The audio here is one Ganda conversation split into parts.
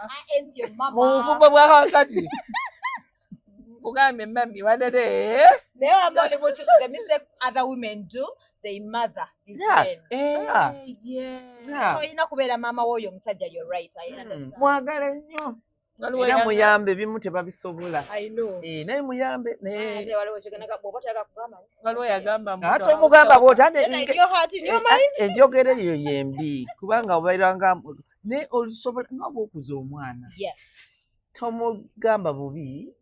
I ain't your mama. Mu bufumbo bwa kakati nkugambye mami wadede. Naye wamma oli muki, the mistake other women do, they mother these men. Yeah. Tolina kubeera maama w'oyo omusajja, you're right, I understand. Mwagale nnyo. Waliwo Era yanga- muyambe, ebimu tebabisobola. I know. Eh, naye muyambe naye Ate waliwo ekigendaga bw'oba toyagala kugamba. Waliwo yagamba mbu ate no, omugamba bw'oti ate Then in your heart, in your mind. Enjogera eyo yembi kubanga obeeranga naye olusobola nga bw'okuza omwana. Yes. Tomugamba bubi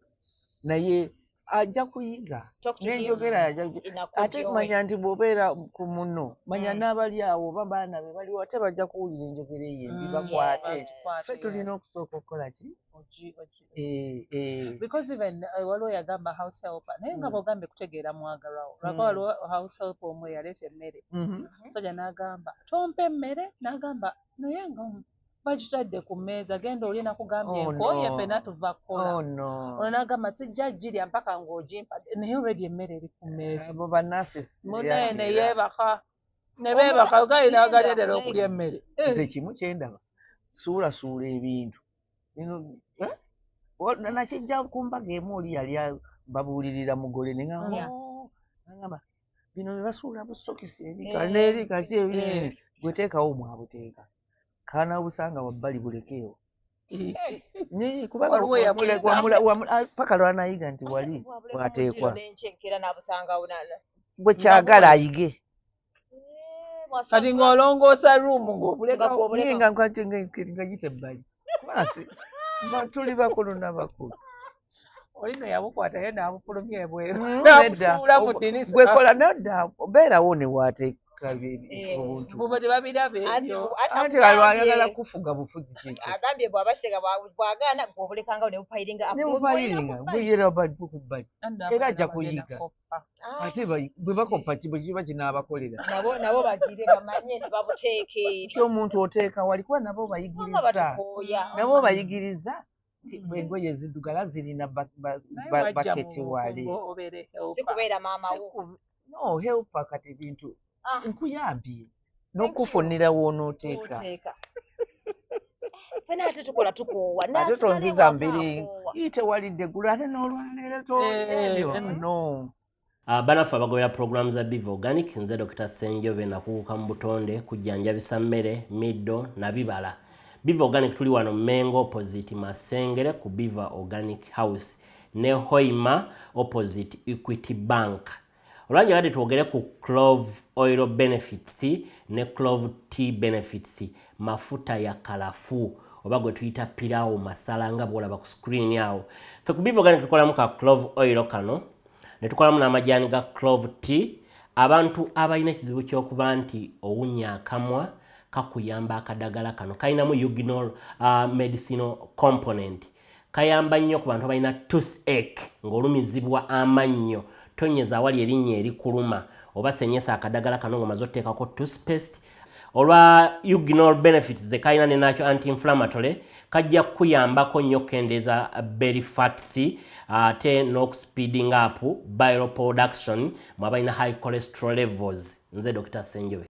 naye ajja kuyiga. Talk to him N'enjogera ajja in a ate cordial way. manya nti bw'obeera ku munno manya n'abali awo oba baana be baliwo ate bajja kuwulira enjogera eyo embi bakwate. Bakikwate, Ffe tulina yes. okusooka okukola ki? Ogi- Eh, eh. Because even waliwo yagamba house helper naye nga bw'ogambye kutegeera mwagalwawo lwako waliwo house helper omu eyaleeta emmere, omusajja n'agamba tompa emmere, n'agamba naye nga bagitadde ku mmeeza, genda olye, nakugambye Oh, nkooye, no. ffenna tuva kukola. Oh no. Ono n'agamba sijja girya mpaka ng'ogimpadde, naye already emmere eri ku mmeeza. Abo ba narcissist. Munnaye ne era. yeebaka ne beebaka gayi n'agalyerera okulya emmere. Nze kimu kyendaba suulasuula ebintu bino, eh? Nakijja ku mbaga emu oli yali babuulirira mugole ne ŋŋamba, "Oh," n'aŋŋamba bino bye basuula busokisi eri n'eri kaki gwe teekawo mwabuteeka kaana obusanga wabbali bulekeewo. Naye kubanga Waliwo eyamuleka. paka lwanayiga nti wali Bwabuleka bwateekwa. mu ddiiro n'enkyenkera n'abusangawo Gwe kyagala ayige. Eh, bw'asanga- Kati ng'olongoosa ruumu ng'obuleka Nga gw'obuleka. Naye nga nga gita ebbali. Kubanga tuli bakulu n'abakulu. Oli no yabukwata ye n'abufulumya ebweru Nedda. n'abusuula mu ddirisa. Gwe kola nedda obeerawo ne waateeka Eh. obuntu. Buba tebabiraba Anti ebyo. anti Anti akugambye- ayagala kufuga bufuzi kyekyo. Agambye bw'aba kitega bw'agaana gw'obulekangawo ne bupayiringa up. Ne bupayiringa buyera ku bbali. Era ajja kuyiga. Ah, Ate bwe bakoppa ki bwe kiba kinaabakolera. Nabo bagire bamanye nti babuteeke eri. Nti omuntu oteeka wali kuba nabo Mama bayigiriza. batukooya. Nabo bayigiriza nti engoye eziddugala zirina baketi wali. Si kubeera maama wo. No helper kati bintu Ah. nkuyambye n'okufunira w'onooteeka. Oteeka. Ffenna ate tukola tukoowa. Ate N'asigala tonziza ewaka mbiri akoowa. ii tewalidde eggulu ate n'olwaleero Eh, to no. Banaffe abagobera pulogulaamu za Biva Organic, nze Dr. Ssenjobe, nakuguka mu butonde kujjanjabisa mmere, middo na bibala. Biva Organic tuli wano Mengo opposite Masengere ku Biva Organic House ne Hoima opposite Equity Bank. Olwanjagadde twogere ku clove oil benefits ne clove tea benefits, mafuta ya kalafu oba gwe tuyita piraawo masala nga bw'olaba ku screen awo. Ffe ku Biva Organic tukolamu ka clove oil kano ne tukolamu n'amajaani ga clove tea. Abantu abalina ekizibu ky'okuba nti owunya akamwa kakuyamba akadagala kano kalinamu eugenol medicinal component, kayamba nnyo ku bantu abalina toothache, ng'olumizibwa amannyo, tonyeza awali erinnya erikuluma oba senyesa akadagala kano ng'omaze oteekako toothpaste. Olwa eugenol benefits ze kalina ne nakyo anti-inflammatory, kajja kukuyambako nnyo okukendeeza belly fats ate n'okuspeeding up bile production mu abalina high cholesterol levels. Nze Dr. Ssenjobe.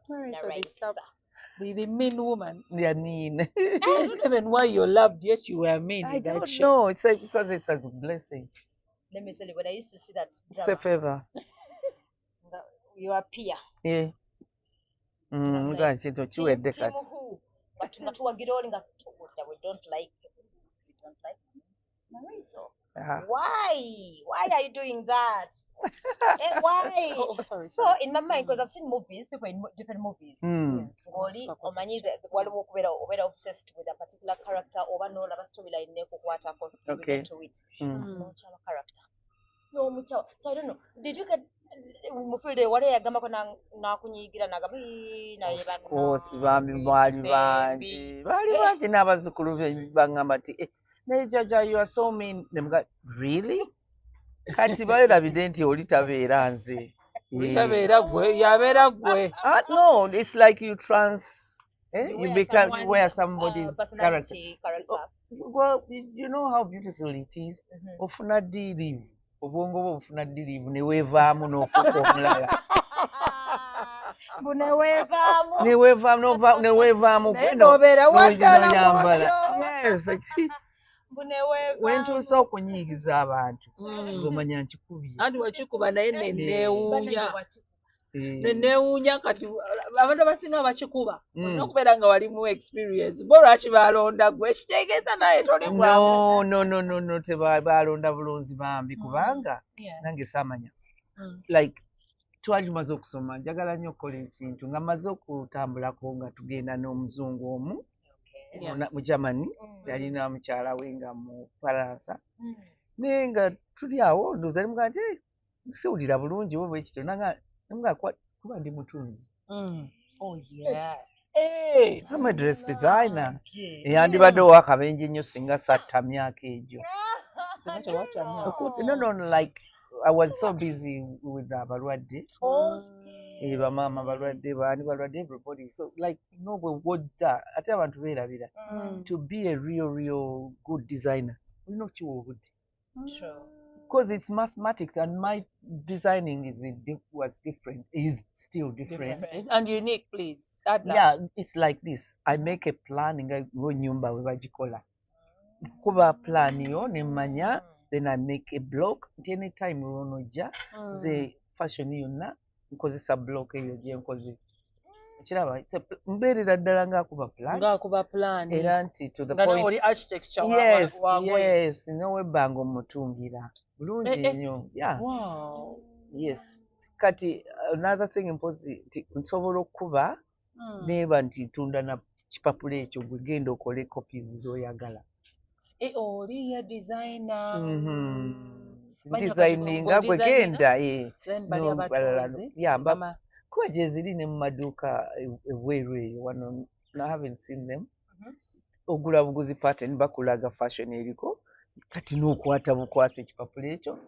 Narrator. The mean woman. They are mean. I don't even why you loved, yet you were mean I in that don't show. know. It's like because it's a blessing. Let me tell you, when I used to see that It's a drama, favor. you appear. Yeah. I'm like, Nga kintu kiwedde Team kati. who? But nga tuwagira oli nga tuwulira we don't like Mariso. Ah. Why? Why are you doing that? Eh, why? Oh, sorry, So sorry. in my mind, because I've seen movies, people in different movies. Ng'oli omanyi waliwo okubeera obeera obsessed with a particular character oba n'olaba storyline n'ekukwatako, you relate to it. N'okyawa character. N'omukyawa. So I don't know. Did you get mu field wali eyagambako n'akunyiigira n'agamba, "Ii, naye Of course, bambi bannange, baali nze bangi. mbi." Baali bangi n'abazzukulu be baŋŋamba nti eh, Naye jjajja, you are so mean. Nemuga, really? Kati beerabidde nti oli tabeera nze. Tabeera gwe, yabeera gwe. Ah, no, it's like you trans, eh? You You wear become, you wear someone's somebody's character. personality, character. Well, you know how beautiful it is. Ofuna diriivu, obwongo bwo bufuna diriivu ne weevaamu n'ofuuka omulala. Mbu ne weevaamu. Ne weevaamu ne weevaamu Naye gwe n'obeera waddala n'oyambala. bw'otyo. Yes, Mbu ne weevaamu. we ntuuse okunyiigiza abantu ng'omanya nkikubye. Anti wakikuba naye neneewuunya. Eh. Neneewuunya kati abantu abasinga bakikuba. Olina okubeera nga walimu experience. Bo lwaki balonda gwe? Ekitegeeza naye toli bwamu. No, tebaalonda bulunzi bambi kubanga nange saamanya. Like twali tumaze okusoma, njagala nnyo okukola ekintu nga mmaze okutambulako nga tugenda n'omuzungu omu mu Germany, yalina mukyala we nga mu Faransa, naye nga tuli awo ndowooza ne mugamba nti, "Eh, siwulira bulungi bo bwe kityo." Nanga nemugamba kuba ndi mutunzi. Oh yes. Hey. I'm a dress designer. Yandibadde ow'akabenje nnyo singa satta myaka egyo. No, like I was so busy with abalwadde. Eh, bamaama balwadde, baani balwadde, everybody. So like no bwe wodda ate abantu beerabira. To be a real, real good designer, olina okukiwa obudde. True. Because it's mathematics and my designing is was different, is still different. Different. And unique, please. Add that. Yeah, it's like this. I make a plan nga ng'ennyumba bwe bagikola. Kuba plan yo ne mmanya, then I make a block nti anytime lw'onojja nze fashion yonna nkozesa block eyo gye nkoze. Okiraba, mbeerera ddala ng'akuba plan. Ng'akuba plan. Era nti to the Nga point. oli architecture Yes, wa ngoye. yes, n'owebbanga omutungira bulungi Eh, eh. nnyo. Yeah. Wow. Yes. Kati another thing mpozi nti nsobola okuba neeba nti ntunda na kipapula ekyo gwe genda okole copies z'oyagala. Eh, oli ya designer. Manya Designinga kati gwe gwe genda eh. Then bali No, balala abatunzi. yeah, Mama. kuba gye ziri ne mu maduuka ebweru eyo wano I haven't seen them. Ogula buguzi pattern bakulaga fashion eriko kati n'okwata bukwata ekipapula ekyo,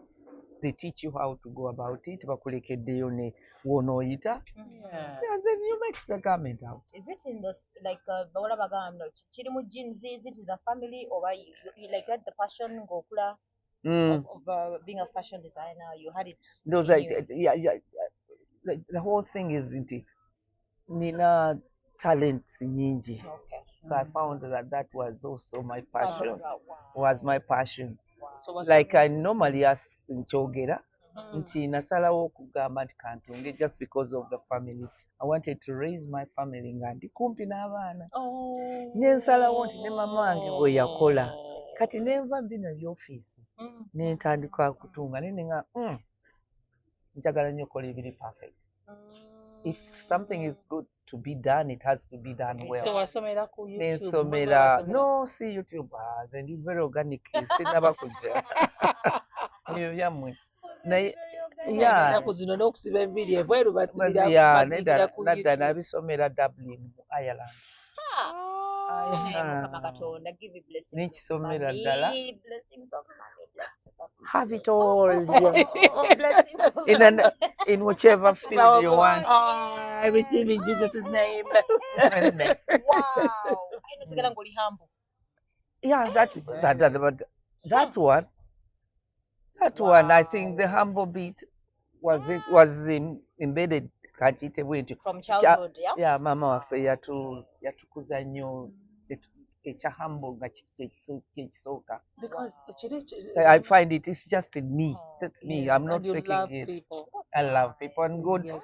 they teach you how to go about it, bakulekeddeyo ne w'onooyita. Yeah, then you make the garment out. Is it in the like bawala bagamba no kiri mu genes, is it in the family or you like you had the passion ng'okula of being a fashion designer, you had it Ndowooza in you? Yeah, like, the whole thing is nti nina talents nyingi. So I found that that was also my passion. Was my passion. So what's Like I normally ask nkyogera nti nasalawo okugamba nti kantunge just because of the family. I wanted to raise my family nga ndi kumpi n'abaana. Oh. Ne nsalawo nti ne mama wange bwe yakola. Kati ne nva mu bino eby'ofiisi ne ntandika kutunga naye ne nga njagala nnyo okukola ebiri perfect. If something is good to be done, it has to be done well. So wasomera ku YouTube? Nensomera Wasomera- no, si YouTube. Ah, nze ndi very organic, sinnaba kujja ebyo byammwe naye yeah. Ennaku zino n'okusiba enviiri ebweru basibira Yeah, basibira nedda ku nadda YouTube. nabisomera Dublin mu Ireland. Naye Ah. Mukama Katonda, give you blessings of Nekisomera money, ddala. blessings of money, blessings of Have it all, yeah. Oh, blessings of In whichever field you want. I receive in Jesus' name. Wow. Aye nosigala ng'oli humble. Yeah, that but that one, I think the humble bit was embedded kankiyite bwentyo. From childhood, yeah? Yeah, maama waffe yatukuza nnyo ekya humble nga kyekisooka. Because kiri I find it, it's just in me. That's me. Yes, I'm not and you faking love it. people. I love people and God. Yes.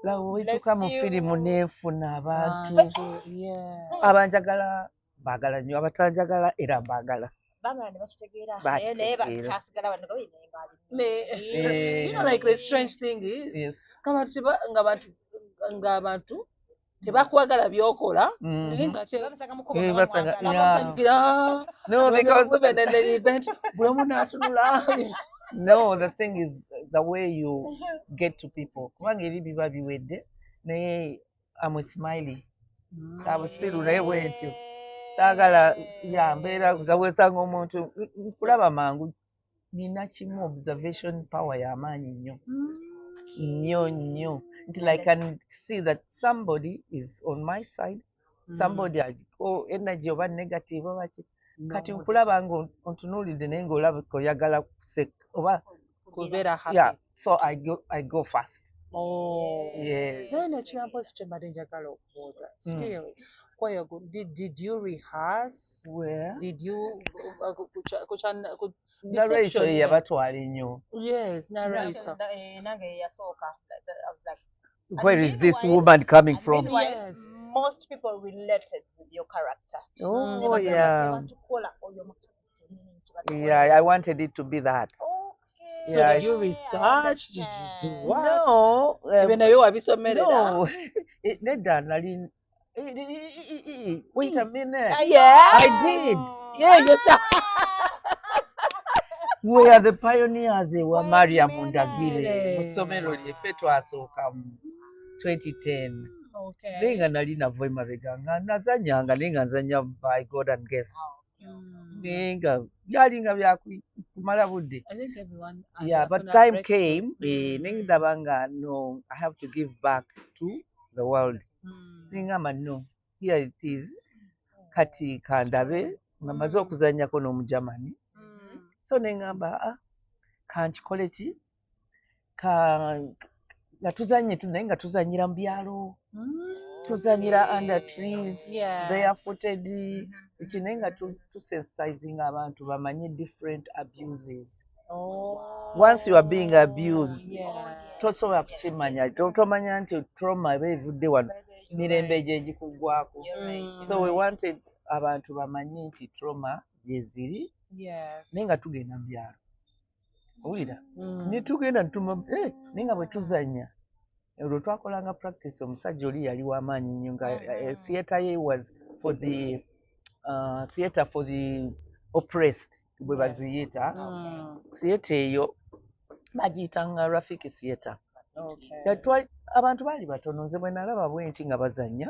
Love wetuuka mu Bless firimu you. neefuna abantu Abantu, yeah. abanjagala baagala nnyo, abatanjagala era mbaagala. Bamala ne bakitegeera. Naye naye Bakitegeera. bakyasigala bano nga naye ng'ali Eh. You know, like the strange thing is, Yes. ng'abantu tebakwagala by'okola, naye nga Bamusanga mu kkubo Eh, nga bamwagala. yeah. bamusanyukira. No, because women in an event, buli omu n'atunula. No, the thing is the way you get to people. Kubanga eri biba biwedde naye I'm a smiley. Kyabusiru naye bwentyo. Saagala ya mbeera nga bwesanga omuntu nkulaba mangu, nina kimu observation power y'amaanyi nnyo nnyo nnyo, nti like I can see that somebody is on my side, somebody aliko energy oba negative oba ki. Kati nkulaba nga ontunuulidde naye ng'olabika oyagala kuseka oba kubeera happy. Yeah, so I go fast. Oh. Yes. Naye nekirampozi kye mbadde njagala okubuuza still kweyo, did you rehearse? Where? Did you Narration deception, yeah. Yabatwala ennyo. Yes, narration. Nange yasooka. I was like, and Where is this meanwhile- woman coming and from? meanwhile, Yes. most people related with your character. Oh, Nebagamba yeah. tebatukola oyo mukazi tennyini nti batukola. Yeah, I wanted it to be that. Okay. So Yeah, did you research? Did you do what? No. Ebyo nabyo wabisomerera? No. Nedda, nali, wait a minute. Yeah. I did. Yeah, you We are the pioneers ewa Wait a Mariam minute. Ndagire mu ssomero lyeffe twasooka mu 2010. Okay. Naye nga nali nava emabega nga nazannyanga, naye nga nzannya by God and guess. Naye nga byalinga byakumala budde. I think everyone Yeah, but afuna time breakthrough. came, ne ndaba nga no, I have to give back to the world. Nengamba no, here it is, kati kandabe nga maze okuzannyako n'Omujamani. So neŋŋamba, ah, kankikole ki ka nga tuzannye naye nga tuzannyira mu byalo, tuzannyira under trees, barefooted ki, naye nga tusensitizing abantu bamanye different abuses. Oh. Once you are being abused, tosobola kukimanya. Tomanya nti trauma eba evudde wano, mirembe gye gikuggwako. So we wanted abantu bamanye nti trauma gye ziri, naye nga tugenda mu byalo, owulira? Ne tugenda ntuma, naye nga bwe tuzannya olwo twakolanga practice. Omusajja oli yali w'amaanyi nnyo nga theatre ye was for the theatre for the oppressed bwe baziyita. Theatre eyo bagiyitanga Rafiki Theatre. Abantu baali batono. Nze bwe nalaba bwe nti nga bazannya,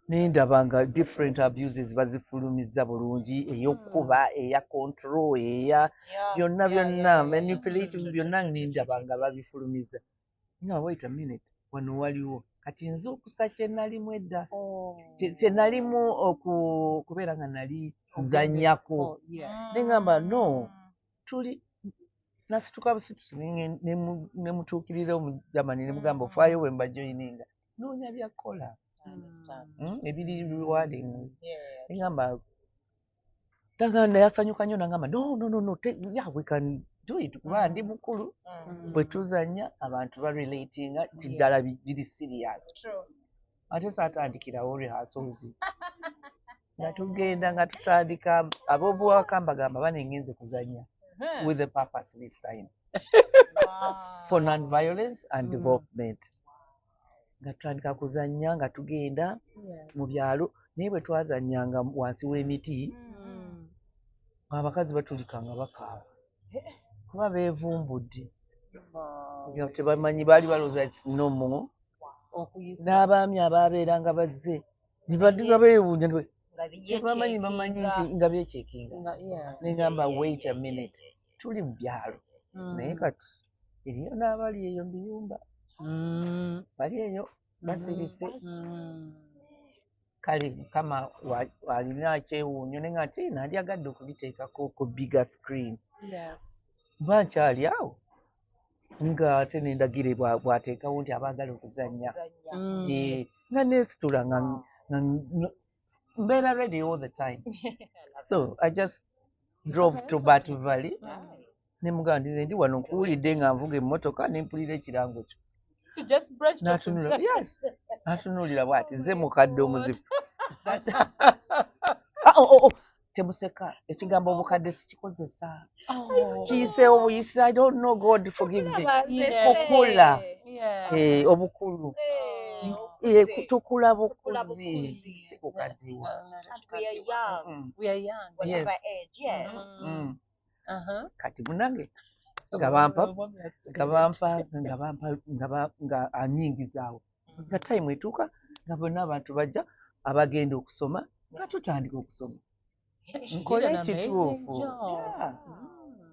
naye ndaba nga different abuses bazifulumizza bulungi, ey'okkuba, eya control, eya byonna byonna, manipulative, byonna nendaba nga babifulumiza nga wait a minute, wano waliwo kati nze okusa kye nalimu edda. Kye nalimu okubeera nga nali nzannyako. Oh, yes. Neŋŋamba no, tuli nasituka busitusi ne mutuukirira Omujamani ne mugamba, ofaayo bwe mbajoyininga, noonya byakukola ebiri rewarding. Neŋŋamba naye asanyuka nnyo, nagamba no, no, no, no, yeah, we can do it, kuba ndi mukulu. Bwe tuzannya abantu barelatinga nti ddala biri serious. Ate saatandikirawo rehearsals, nga tugenda nga tutandika ab'obuwaka mbagamba banengenze kuzannya with the purpose this time for non-violence and development, nga tutandika kuzannya nga tugenda mu byalo. Naye bwe twazannyanga wansi w'emiti, ng'abakazi batulika nga bakaaba kuba beevumbudde nga tebamanyi, baali balowooza it's normal. Okuyisa. N'abaami abaabeeranga bazze ne badduka beewuunya ne Nga tebamanyi, bamanyi nti nga beekyekinga. Nga yeah. Neŋŋamba wait a minute, tuli mu byalo, naye kati eriyo n'abali eyo mu biyumba, bali eyo basirise. Kale Mukama alina kyewuunyo, naye nga nti nandyagadde okubiteekako ku bigger screen. Mba nkyali awo nga ate nendagire bw'ateekawo nti abaagala okuzannya. Nga neesitula nga mbeera ready all the time. So I just drove to Bat Valley ne mugamba nti nze ndi wano, nkuwulidde nga nvuga emmotoka ne mpulira ekirango kyo. Just branched off. N'atunula, yes, n'atunuulira bw'ati, nze mukadde omuzibu. Ah, oh, oh. Temuseka, ekigambo obukadde sikikozesa. Oh. Kiyiseewo buyisi. I don't know, God forgive me. Kukula. Obukulu. Tukula Tukula bukuzi, bukuzi. si kukaddiwa. And we are young. We are young. Whatever age, yeah. Kati munange nga bampa nga anyingizaawo, nga time etuuka nga bonna abantu bajja abagenda okusoma Nga tutandika okusoma. She Nkole did an amazing ekituufu. job. Yeah.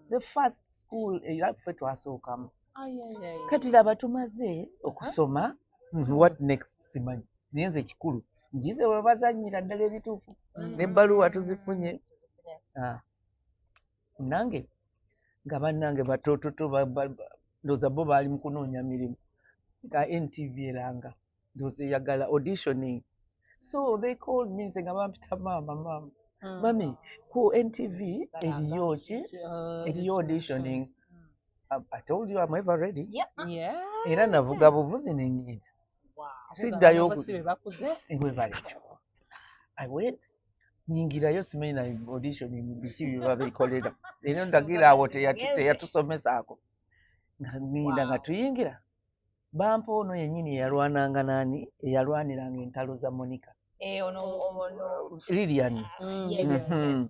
The first school era ffe twasookamu. Ay, ay, ay. Kati laba tumaze okusoma, what next simanyi, naye nze ekikulu njize we bazannyira ddala ebituufu n'ebbaluwa tuzifunye. Ah. Nange nga bannange batoototo ndowooza bo baali mu kunoonya mirimu, nga NTV eranga ndowooza eyagala auditioning, so they called me, nze nga bampita maama, maama, mami ku NTV eriyo ki, eriyo auditioning. I told you I'm ever ready. Era navuga buvuzi ne ngenda. Siddayo. Ate si be bakuze. Webale. I went, nyingirayo, simanyi na auditioning biki biba bikolera, era ndagira awo teyatusomesaako. Nga ngenda, nga tuyingira, bampa ono yennyini eyalwananga nani, eyalwaniranga entalo za Monica. Eh, ono ono. Lilian. Yeah.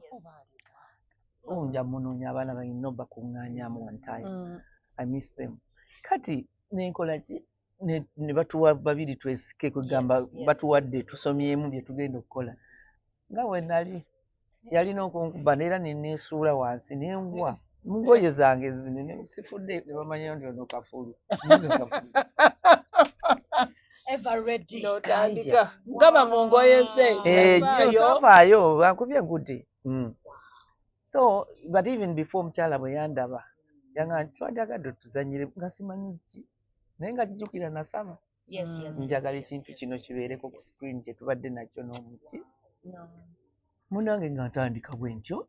Nja munoonya, abaana bange nno bakuŋŋaanyamu one time. I miss them. Kati nenkola ki? Ne batuwa babiri twesike, kwegamba batuwadde tusomyemu bye tugenda okukola. Nga bwe nali yalina okunkuba, neera ne neesuula wansi nengwa mu ngoye zange zino ne sifudde, ne bamanya nti ono kafulu. Ono kafulu. Ever ready. N'otandika gaba mu ngoye ze. Eh, Yavaayo. saavaayo, bankubye engudde. So but even before, omukyala bwe yandaba yanga nti twandyagadde tuzannyire, nga simanyi ki, naye nga jjukira nasaba njagala ekintu kino kibeereko ku screen kye tubadde nakyo n'omuti munange. Nga ntandika bwe ntyo,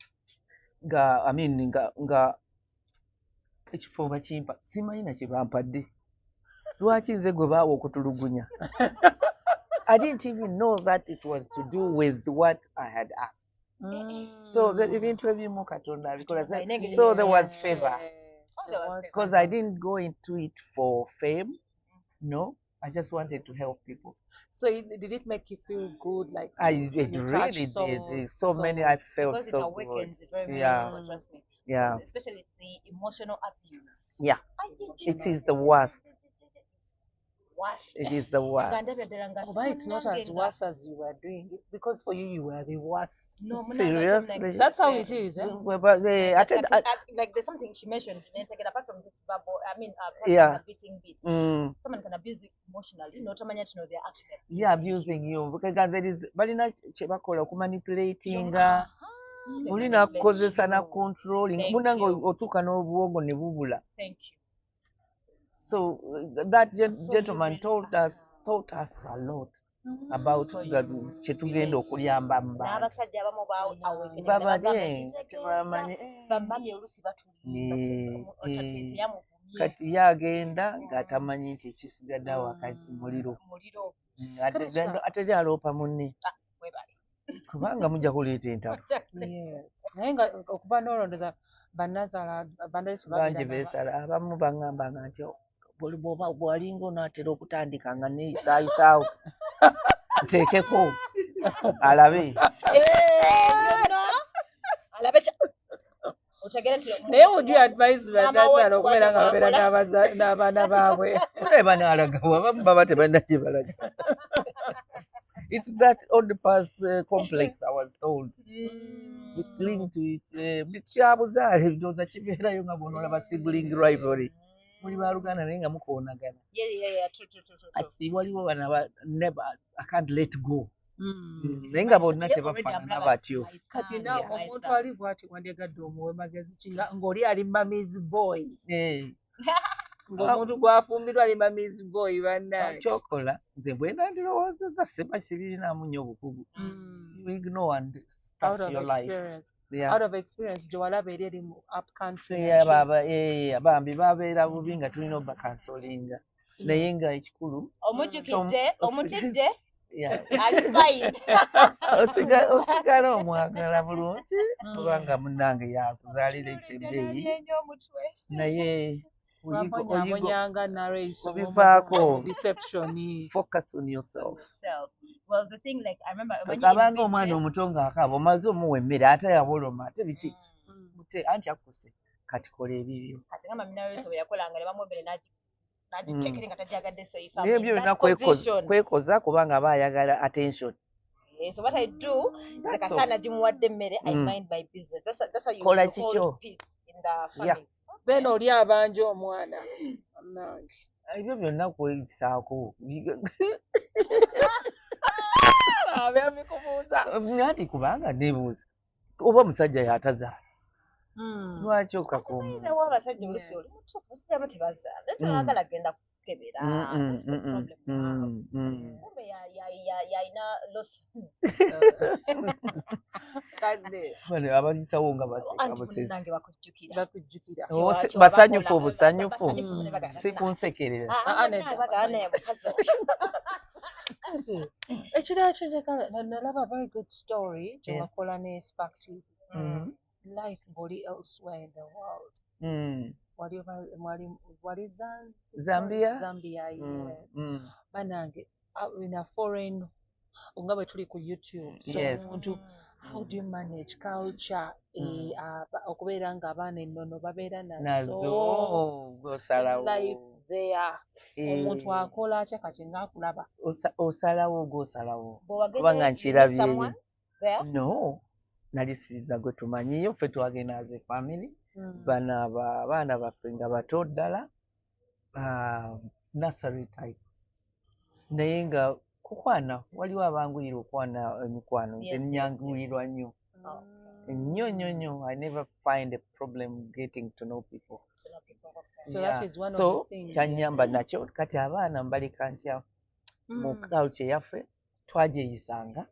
nga I mean, nga ekifo bakimpa, simanyi na kye bampadde, lwaki nze gwe baawa okutulugunya. I didn't even know that it was to do with what I had asked. So ebintu ebimu Katonda abikola. So there was favor. Oh, there was Because I didn't go into it for fame. No, I just wanted to help people. So did it make you feel good? Like It you really touched did. souls, So many, I souls. felt Because it so good. awakens very many people, trust me. Especially the emotional abuse. I think It is the worst. Worst. It is the worst. Nga ndabya ddala nga Oh, but it's not as munnange worse as you were doing it, because for you, you were the worst. No, munnange ate Seriously? like That's how it is, eh? Well, but, Like there's something she mentioned, Nentegera, apart from this verbal, I mean, apart from the beating bit, someone can abuse you emotionally, n'otamanya nti no, they're actually Yeah, abusing abusing you. Because there is balina kye bakola you. okumanipulatinga, They oli manipulate nakukozesa na you. controlling. Thank Munange you. otuuka n'obwongo ne bubula. Thank you. So that So you gentleman really taught us a lot about So you kye tugenda relate. okuyamba mu bantu. N'abasajja abamu awakening Baba ne bagamba eh, kitegeeza tebamanyi bamami oluusi batulimba, teyamuvumye. Kati ye agenda ng'atamanyi nti ekisigadde awaka muliro. Muliro. Ate eri aloopa munne, Webale. Kubanga mujja kuleeta entalo. Yes. Naye nga okuva n'olondoza bannazaala bandayo Bangi tebabeera beesala, abamu baŋŋambanga nti buli bw'oba bw'alinga onaatera okutandika nga neeyisaayisaawo nteekeko alabe. Alabe otegere nti Naye would you advise Maama we bannazaala okubeera nga bw'atyo babeera bw'akola. n'abaana baabwe? Naye banaalagawa, abamu baba tebalina kye balaga. It's that Oedipus complex I was told. We cling to it. Kyabuzaale ndowooza kibeerayo nga bw'onoolaba sibling rivalry. Muli baluganda naye nga mukoonagana. Yeah, true. Ati waliwo bano aba never, I can't let go. Naye nga bonna Yeah, tebafaanana already I'm batyo. my Kati son, na yeah, my omuntu son. ali bw'ati wandyagadde omuwe magezi ki ng'oli ali mummy's boy, ng'omuntu gw'afumbirwa ali mummy's boy, bannange? Kyokola nze bwe nandirowoozezza, siba sibirinaamu nnyo obukugu. You ignore and Out start of your life. experience. Yeah. Out of experience gye walaba eri eri mu up country. Yeah, bambi babeera bubi nga tulina obacounselinga, naye nga ekikulu Omujjukidde, omutidde, ali fine. Osigala omwagala bulungi kubanga munnange yakuzaalira ekyebbeeyi, Nnyo omutwe. Naye Bambonyabonyanga narration obivaako. Deception. Focus on yourself. Yourself. Well, the thing, like, I remember omanyi Abanga in omwana Britain- omuto ng'akaaba, omaze omuwa emmere ate yawoloma ate biki, mute anti akkuse, kati kola ebibyo. Kati nga mami Narration bwe yakolanga ne bamuwa emmere n'agitekere nga tagyagadde, so if I'm Naye in ebyo that byonna position, kwekoza kubanga aba ayagala attention. Okay, so what I do, nze That's kasana gimuwadde emmere, I mind my business. That's how you, Kola you kikyo. hold peace in the family. Then oli abanja omwana. Bannange. Ebyo byonna kweyisaako. Abyabikubuuza. Anti kubanga nebuuza oba omusajja yatazaala, lwaki okaka omuntu? Nawo abasajja oluusi oli mutuufu, abasajja abamu tebazaala naye tebaagala genda kukebera. That's the problem we have. Kumbe yalina loss. Kadde. Bano abayitawo nga baseka Anti busesi. munnange bakujjukira. Bakujjukira. Oh, Kyewa basanyufu bakola. obusanyufu. Basanyufu ne bagamba, Si kunsekerera. "Ah, Ah, ah, nedda, bagamba naye mukazi oyo." Kati ekirala kyenjagala, nalaba very good story gye wakola ne Spark TV. Life ng'oli elsewhere in the world. Wali wali Zambia? Zambia, yes. Bannange, in a foreign, nga bwe tuli ku YouTube. So omuntu, how do you manage culture, okubeera ng'abaana ennono babeera nazo? Nazo gosalawo. Life there. Omuntu akola atya kati ng'akulaba? Osalawo gw'osalawo. Bwe wagenda, Kubanga you knew nkirabye. someone there? No, nali sirina gwe tumanyiyo, ffe twagenda as a family. Bano abaana baffe nga bato ddala, nursery type, naye nga kukwana waliwo abanguyira okwana emikwano, nze nyanguyirwa nnyo nnyo nnyo nnyo. I never find a problem getting to know people. To know people, okay. So that is one of So the things. kyanyamba nakyo. Kati abaana mbaleka ntya mu culture yaffe? Twagyeyisanga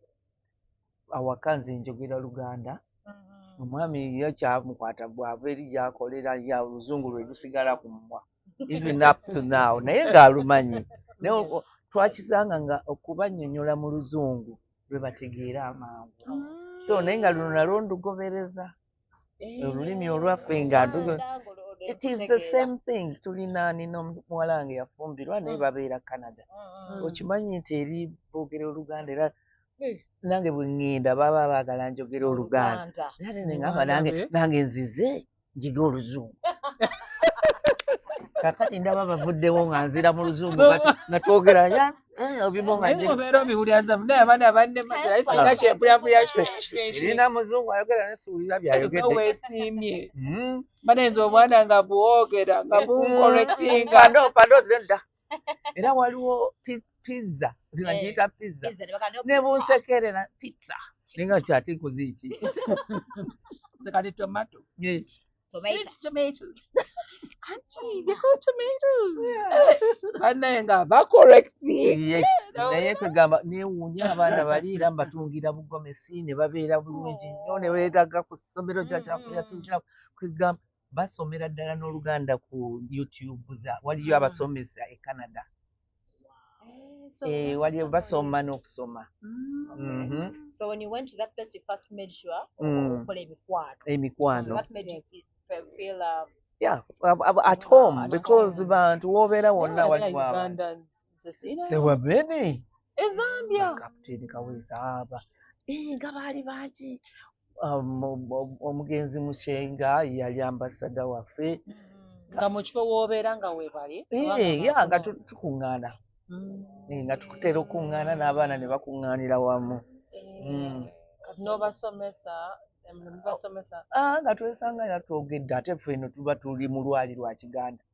awaka, nze njogera Luganda, omwami ye kyamukwata bw'ava eri gy'akolera, ya oluzungu lwe lusigala ku mumwa even up to now, naye ng'alumanyi. Naye twakisanga nga okubannyonnyola mu luzungu lwe bategeera amangu. So naye nga luno nalwo ndugobereza olulimi olwaffe nga Luganda ng'olwo it is the okutegeera. same thing. Tulina nina omuwala wange yafumbirwa, naye babeera Canada. Okimanyi nti eri boogera Oluganda, era nange bwe ŋŋenda baba baagala njogera Oluganda. Oluganda. Naye ate ne ŋŋamba nange nzize njige oluzungu. Kakati ndaba bavuddewo nga nzira mu luzungu, nga twogera obimu nga Naye ng'obeera obiwulira, nze naye abaana bannema, naye sirina kyempulyampulya. Erina muzungu ayogera ne siwulira byayogedde. Weesiimye. Banenze obwana nga bwogera nga buncorrectinga. Pardon, pardon, nedda. Era waliwo pizza nga ngiyita pizza, Pizza, ne bagamba, ne bunsekerera pizza, naye nga kyate nkoze ki? Nze kati tomato. Tomato. Tomatoes. Auntie, they call tomatoes. Bannaye nga bacorrecting. Yes, naye kwegamba neewuunya abaana bali era mbatungira bugomesi ne babeera bulungi nnyo, ne beetaaga ku ssomero kyakyakulya tungira. Kwegamba basomera ddala n'Oluganda ku YouTube, za waliyo abasomesa e Canada. Waliyo basoma n'okusoma. So when you went to that place, you first made sure okola emikwano. So Emikwano. that made you feel Yeah, at home, At because home. bantu wobeera wonna waliwo abantu. Ugandans nze sirina. There were many. E Zambia. Kapiteeni Kaweesa aba, nga baali bangi. Omugenzi Mushenga yali ambasada waffe. Nga mu kifo w'obeera nga weebali. Yeah, nga tukuŋŋaana. Nga tukutera okuŋŋaana n'abaana ne bakuŋŋaanira wamu. Kati n'obasomesa, mubasomesa? Ah, nga twesanga era twogedde, ate ffe eno tuba tuli mu lwali lwa Kiganda,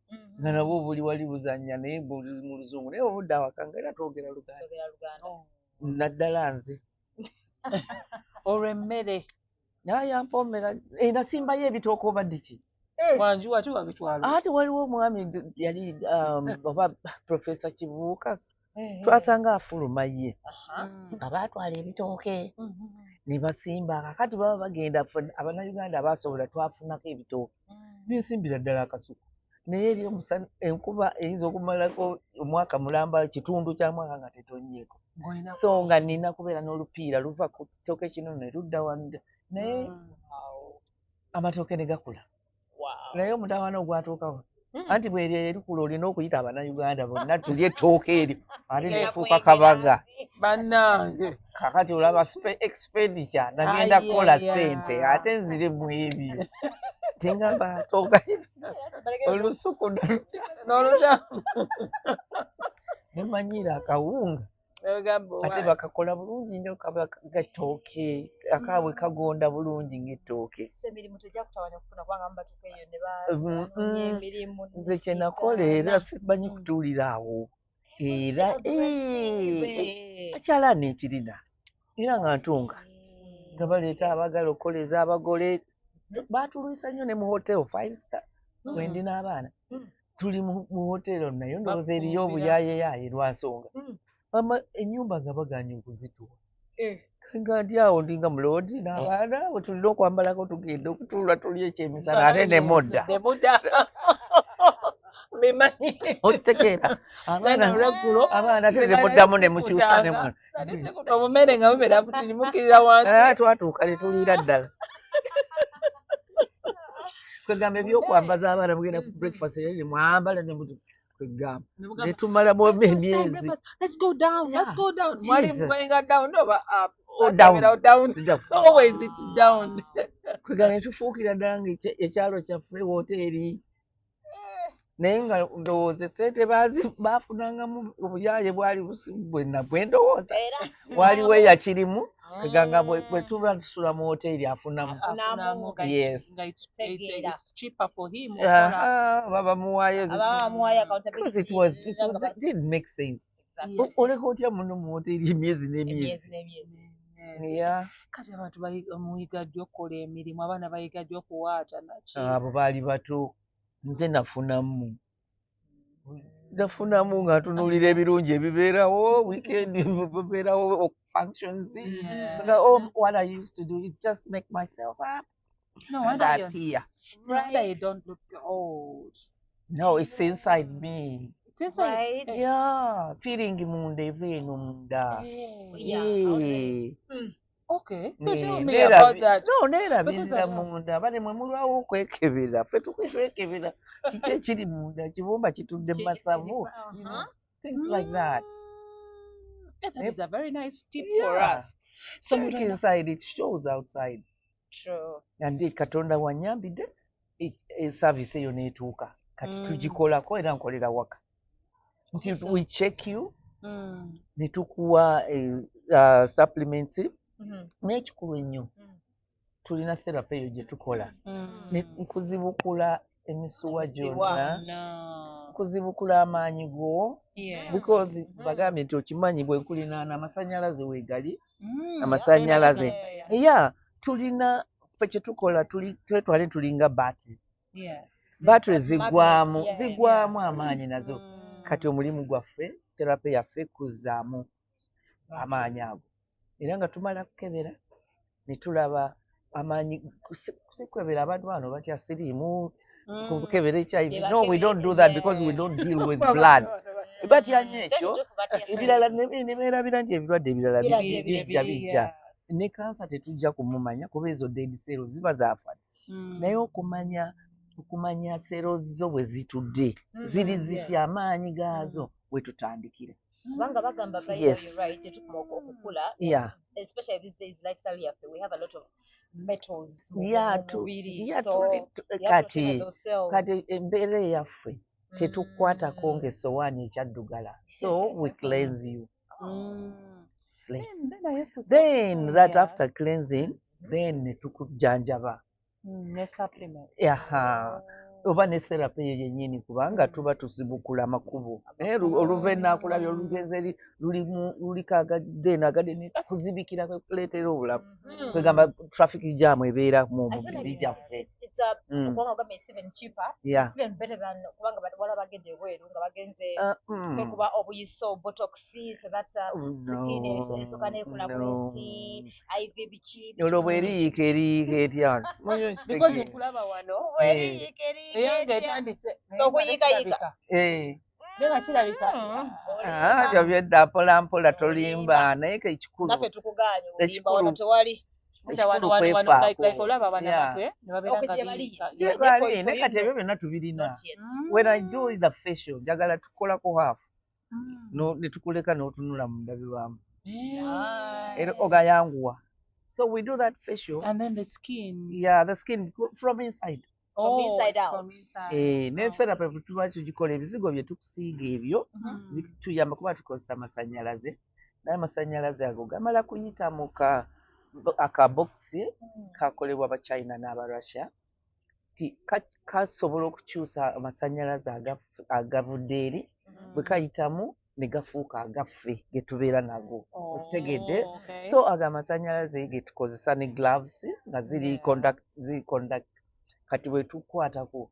nga nabwo buli wali buzannya naye buli mu luzungu, naye obudde awaka nga era twogera Luganda. Twogera Luganda. Naddala nze. Olw'emmere. Naye yampoomera. Nasimbayo ebitooke obadde ki. Wangi waki wabitwala? Ate waliwo omwami yali oba Profesa Kibuuka, twasanga afuluma ye nga baatwala ebitooke ne basimba. Kakati baba bagenda, ffe Abannayuganda abasobola twafunako ebitooke, nensimbira ddala akasuku, naye eri omusana enkuba eyinza okumalako omwaka mulamba, kitundu kya mwaka nga tetonnyeko. So nga nina kubeera n'olupiira luva ku kitooke kino ne ludda wano, naye amatooke ne gakula. Naye omutawaana ogwatuukawo, anti bweri erikula olina okuyita Abannayuganda bonna tulye ettooke eryo, ate nefuuka kabaga. Bannange. Kakati olaba expenditure, nagenda kukola ssente ate nzire mu ebyo, tengamba tooka olusuku n'oluta nemanyira akawunga. Ate bakakola bulungi nnyo, kaba gatooke, akaabwe kagonda bulungi ng'ettooke. So emirimu tejakutawanya kufuna, kubanga mubatuuka eyo ne banoonya emirimu. Nze kye nakola, era simanyi kutuulira awo, era akyalaani ekirina, era nga ntunga, nga baleeta abagala okukoleza abagole. Baatulwisa nnyo ne mu hotel five star. Wendi n'abaana tuli mu hotero, naye ndowooza eriyo obuyaayeyaye lwa nsonga. Mama, ennyumba nga baganye okuzituwa, nga ndi awo ndinga muloodi n'abaana bwe tulina okwambalako, tugenda okutuula tuli ekyemisana, ate ne mudda. Bimanyi. Okitegeera, abaana ate ne muddamu ne mukyusa ne obumere nga bubeera butini, mukirira wansi. Twatuuka ne tuliira ddala. Kwegamba ebyokwambaza abaana, mugenda ku breakfast era mwambala ne kwegamba netumalamu emyezi. Let's go down, let's go down. Mwali going down oba up? Oh, down. Down. Always it's down. Kwegamba netufuukira ddala nga ekyalo kyaffe woteeri, naye nga ndowooza esente bafunangamu obuyaaye bwali bwenna bwe ndowooza waliwo eyakirimu. Kweganga bwe tuba tusula mu woteeri, afunamu. Yes. Baba muwaayo, because it didn't make sense. Oleka otya muno mu woteeri emyezi n'emyezi? Kati abantu muyiga ddi okukola emirimu? Abaana bayiga ddi okuwaata naki? Abo baali bato. Nze nafunamu nga ntunuulira ebirungi ebibeerawo weekend, bibeerawo functions. Nga, oh, what I used to do is just make myself up No and wonder you appear. No wonder you don't look old. No, it's inside me. It's inside. Right? Yeah, feeling munda, eva eno munda. Yeah. Okay, so tell me about that. No, neerabirira Because munda. Bane mwe mulwawo okwekebera, ffe tukwekebera kiki ekiri munda, kibumba kitudde mu masavu, things like that. Yeah, that is a very nice tip for us. So look inside, it shows outside. True. And Katonda wanyambidde, service eyo n'etuuka kati tugikolako, era nkolera waka nti we check you ne tukuwa supplements. N'ekikulu ennyo, tulina therapy eyo gye tukola nkuzibukula emisuwa gyonna, kuzibukula amaanyi go, because bagambye nti okimanyi bwe nkulinaana amasannyalaze weegali, amasannyalaze ya tulina. Ffe kye tukola, twetwale tulinga battery. Battery ziggwamu, ziggwamu amaanyi nazo. Kati omulimu gwaffe, therapy yaffe, kuzzaamu amaanyi ago, era nga tumala kukebera ne tulaba amaanyi. Si kwebera, abantu bano batya siriimu, kukebera HIV. No, we don't do that because we don't deal with blood. Batya nnyo ekyo. Ebirala ne beerabira nti ebirwadde ebirala bijja bijja ne kansa tetujja kumumanya, kuba ezo dead cells ziba zaafa. Naye okumanya cells zo bwe zitudde, ziri zitya, amaanyi gaazo, we tutandikira. Kubanga bagamba, by the way, right, tetukoma okukula, especially these days, lifestyle yaffe, we have a lot of metals mu mubiri, so kati kati embeera eyaffe tetukwatako ng'essowaani ekyaddugala, so we cleanse you. Then that after cleansing, then ne tukujjanjaba. Ne supplement. Aha, oba ne therapy eyo yennyini, kubanga tuba tuzibukula amakubo. Oluva enaakulabye olugenze eri lulimu luliko agadde agadde ne kuzibikira kuleetera obulamu. Kwegamba traffic jam ebeera mu mubiri gyaffe. Kubanga ogambye it's even cheaper. It's even better than, kubanga waliwo abagenda ebweru nga bagenze kwekuba obuyiso, botox, so that skin esooka neekula bweti, IV, biki. Olwo bweriyiika, eriyiika etya? Because nkulaba wano. Bweriyiika, eriyiika Eyange etya? etandise. Okuyiikayiika. Naye nga kirabika. Ah, ebyo byedda, mpola mpola, tolimba, naye ke ekikulu Naffe tukugaanye olimba. Ekikulu Wano tewali. ekikulu Like kwefaako. olaba abaana bato ne babeera Okay, nga gye bali. biyiika. Yeah. Bali, naye kati ebyo byonna tubirina. Not yet. When I do the facial, njagala tukolako half, no, ne tukuleka n'otunula mu ndabirwamu, era ogayanguwa. So we do that facial. And then the skin. Yeah, the skin from inside. Oh, inside it's out. from inside. Ne therapy bwe tuba tugikola, ebizigo bye tukusiiga ebyo bituyamba kuba tukozesa amasannyalaze. Naye amasannyalaze ago gamala kuyita mu ka akabokisi kakolebwa Abachina n'Abarussia, ti kasobola okukyusa amasannyalaze agavudde eri, bwe kayitamu ne gafuuka agaffe ge tubeera nago. Okitegedde? Okay. So ago amasannyalaze ge tukozesa ne gloves nga ziri conduct, ziri conduct. Kati bwe tukwatako,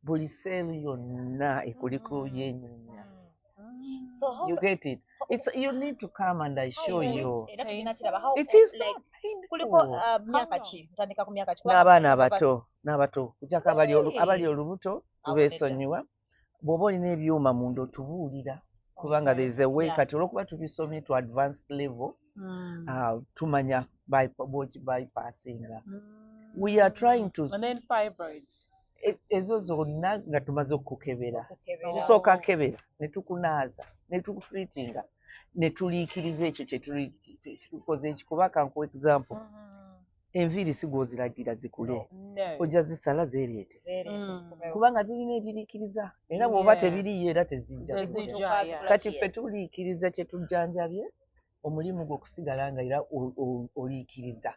buli cell yonna ekuliko yenyinya. So how You get it? It's, you need to come and I how show is it? you. Era tugenda kiraba how It is like not painful. kuliko myaka ki, ntandika ku myaka ki? N'abaana abato, n'abato, kujjako Really? abali olubuto. Awo. Tubeesonyiwa. Bw'oba olina ebyuma munda, otubuulira, kubanga there is a way. Kati olwokuba tubisomye to advanced level, tumanya bw'oki bypassinga. We are trying to And then fibroids. Ezo zonna nga tumaze okukebera. Okukebera. Tusooka kebera, ne tukunaaza, ne tukutreatinga, ne tuliikiriza ekyo kye tukoze ekikuba. Kankuwa example: enviiri si gw'oziragira zikule. No. Ojja zisala zeereete. Zeereete, zikubeewo. Kubanga zirina ebiriikiriza, era bw'oba tebiriiyo era tezijja Tezijja, kujja. yeah. Kati ffe tuliikiriza kye tujjanjabye, omulimu gwo okusigala nga era oliikiriza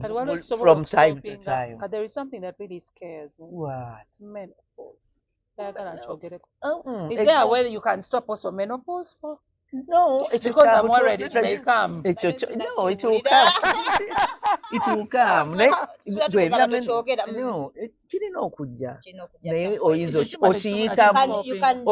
Kati waliwo ekisobola from time to okustopinga- time. Kati there is something that really scares me. What? Menopause. Saagala nkyogereko. Mm-mm. Is there a way you can stop also menopause for? No, ekyo Because kya I'm worried it may come. Ekyo no, it will come. It will come. Naye Sula gwe tugamba ebya tokyogera. No, kirina okujja. Kirina okujja Naye some point. oyinza Ekyo kiba okiyitamu. You can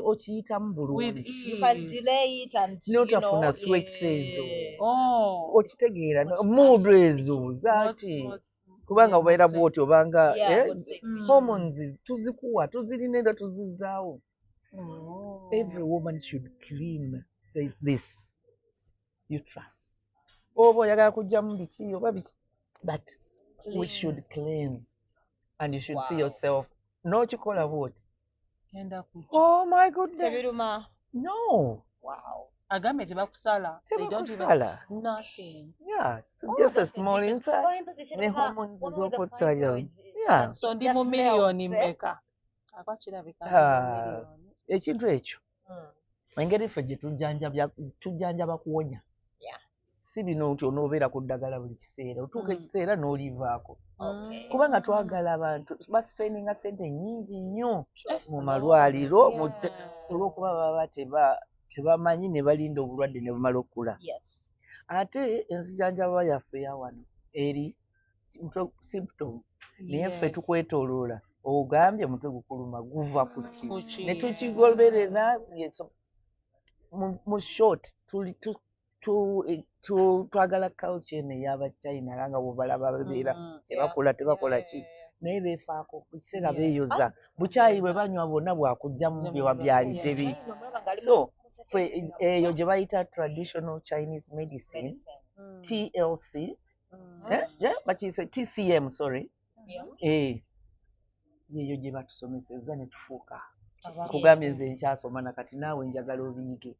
Okiyitamu With bulungi. you can ease. delay it and you N'otafuna know, sweats ezo. Oh. Okitegeera? Mood ezo zaaki? Kubanga obeera bw'oti obanga hormones tuzikuwa, tuzirina era tuzizaawo. Oh. Every woman should clean this uterus. Oba oyagala kugyamu biki oba biki, but we should cleanse and you should see yourself n'okikola bw'oti. Genda kujja. Oh my goodness. Tebiruma. No. Wow. Agambye tebakusala. They don't even- Tebakusala. Nothing. Yeah, Oh, just a that's small interesting. inside Foreign position ne of hormones one of the z'okuttaya. fibroids is Yeah. So ndi just mu miliyoni melts, eh? mmeka? Aba kirabika ndi mu Ah. miliyoni. Ekintu ekyo, engeri ffe gye tujjanjaba kuwonya. Si bino nti onoobeera ku ddagala buli kiseera, otuuka ekiseera n'olivaako, kubanga twagala abantu baspendinga sente nnyingi nnyo mu malwaliro olw'okuba baba tebamanyi, ne balinda obulwadde ne bumala okukula. Ate enzijanjaba yaffe ya wano eri symptom, naye ffe tukwetooloola, ogambye mutwe gukuluma, guva ku ki? Ku ki? Ne tukigoberera. Yes, mu short, tuli twagala culture eno ey'Abachina, era nga bwobalaba babeera tebakola, tebakola ki, naye beefaako ku kiseera, beeyoza, bukyayi bwe banywa bwonna bwakugjamu bye byalidde bi. China omulaba ng'ali So, mu ffe eyo nga gye bayita traditional Chinese medicine, TLC, eh? Yeah, bakiyise TCM, sorry. Eh, yeyo gye batusomeseza ne tufuuka. Kugambye nze nkyasoma nakati, naawe njagala obiyige,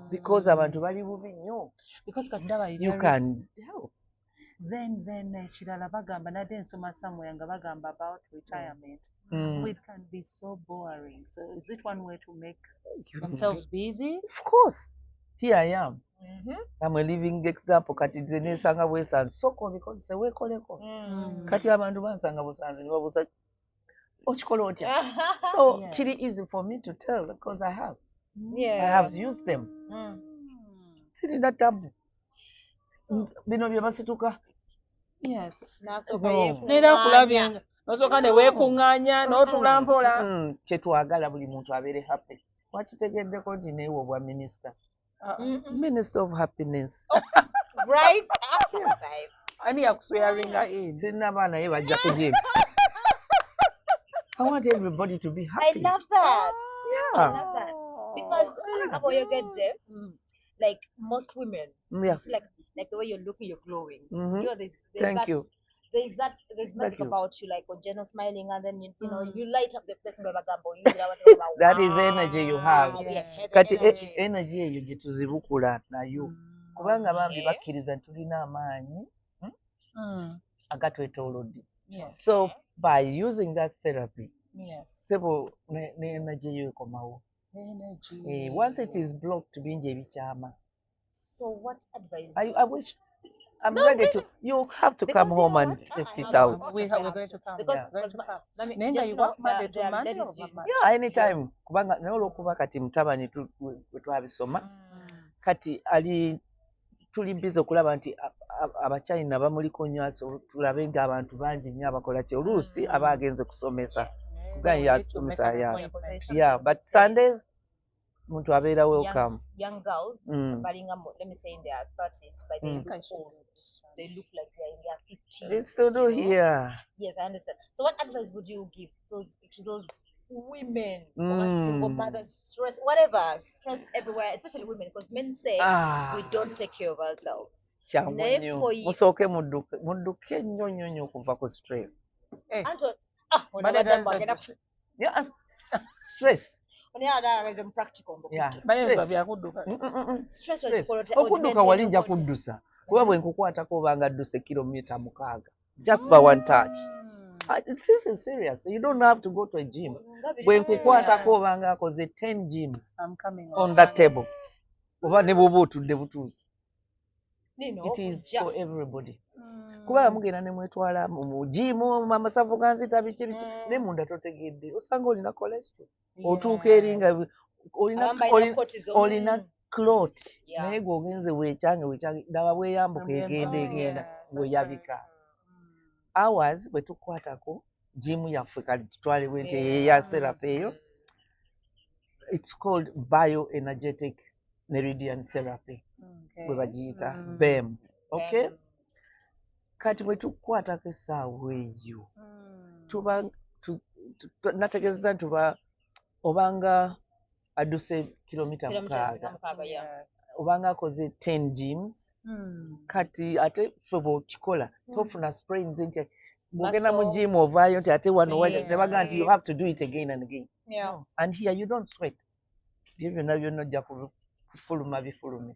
because abantu bali bubi nnyo. Because kati ndaba You can help. Then ekirala bagamba, nadde nsoma somewhere nga bagamba about retirement. It can be so boring. So is it one way to make themselves busy? Of course, here I am. I'm a living example. Kati nze nesanga bwesanzi, sooka obikozese, weekoleko. Kati abantu bansanga busanzi ne babuuza, okikola otya? So kiri easy for me to tell because I have used them. Sirina tabu, bino bye basituka. N'asooka No. yeekuŋŋaanya. Neera nkulabye nga nosooka ne weekuŋŋaanya n'otula mpola. Kyetwagala buli muntu abeere happy. Wakitegeddeko nti neewe obwa minisita, minister of happiness. Right? Five. Ani yakuswearinga in? Sinaba, naye bajja kugimba. I want everybody to be I happy. love that. I love that. Because nga bw'oyogedde, like most women, just like the way you're looking, you're glowing. You know, there's Thank that, you. There's that, there's magic Thank you. about you, like Ojeno smiling, and then you light up the place nga bagamba oyingira abantu bagamba, That is energy you have. "Wow, yeah, the Kati energy." energy eyo gye tuzibukula nayo, kubanga bambi bakkiriza nti tulina amaanyi agatwetoolodde. So by using that therapy, sebo, ne energy eyo ekomawo. Energy. Once it is blocked, bingi ebikyama. So what advice? I wish I'm ready to. You have to Because come you home know and what? test I it have out. to. We're going to come. Because, Yeah. We're going to come. Mami, Naye nga just you know work Monday to there are Monday ladies or Monday? Yeah, anytime. Kubanga naye olw'okuba kati mutabani bwe twabisoma, kati ali tuli busy okulaba nti Abachina bamuliko nnyo, so tulabe ng'abantu bangi nnyo abakola ki, oluusi aba agenze kusomesa. Kugaana yasomesa, yeah. Yeah, but Sundays muntu abeera welcome. Young girls, balinga let me say in their 30s, but they look old. They look like they're in their 50s. It's to do you know? here. Yes, I understand. So what advice would you give to those women, or single mothers, stress, whatever, stress everywhere, especially women, because men say we don't take care of ourselves. Kyangu Naye nnyo. for you- Musooke mudduke nnyo nnyo nnyo okuva ku stress. Anton, Badde Yeah, stress. Yeah, Bayinza stress. byakudduka. Stress Stress. ogikola otya? Okudduka wali nja kuddusa, kuba bwe nkukwatako obanga adduse kilomita 6 just by one touch. This is serious. You don't have to go to a gym. Bwe nkukwatako obanga akoze 10 gyms I'm coming on that table, oba ne bw'oba otudde butuuzi. It is for everybody, kuba mugenda ne mwetwala mu gym, amasavu ganzita, biki biki, naye munda totegedde, osanga olina cholesterol, otuuka eri nga olina clot, naye gw'ogenze weekyange weekyange, ndaba bweyambuka egenda egenda weeyabika. Ours bwe tukwatako gym yaffe, kati tutwale nti eya therapy eyo, it's called bioenergetic meridian therapy, bwe bagiyita BEM. Okay, kati bwe tukwatako essaawa eyo, tuba nategeeza nti tuba obanga adduse kilomita 6, obanga akoze 10 gyms. Kati ate ffe bw'okikola tofuna sprains nti bw'ogenda mu gym ovaayo nti ate wano ne bagamba nti you have to do it again and again. Yeah. And here you don't sweat. Ebyo byonna byonna ojja kufuluma bifulume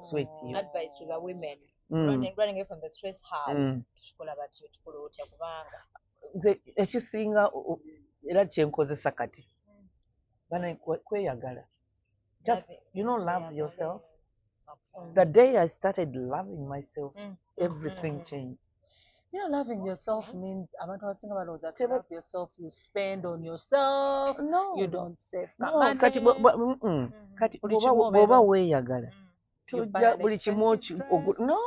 sweat yo. Advice to the women running away from the stress, how tukikola batyo, tukola otya, kubanga Nze ekisinga era kyenkozesa kati bana kweyagala. Just love yourself. The day I started loving myself, everything changed. You know, loving yourself means abantu abasinga balowooza to love yourself, you spend on yourself, No. you don't save No, money. kati kati Buli kimu bw'oba weeyagala, You buy tojja an buli kimu expensive dress. No,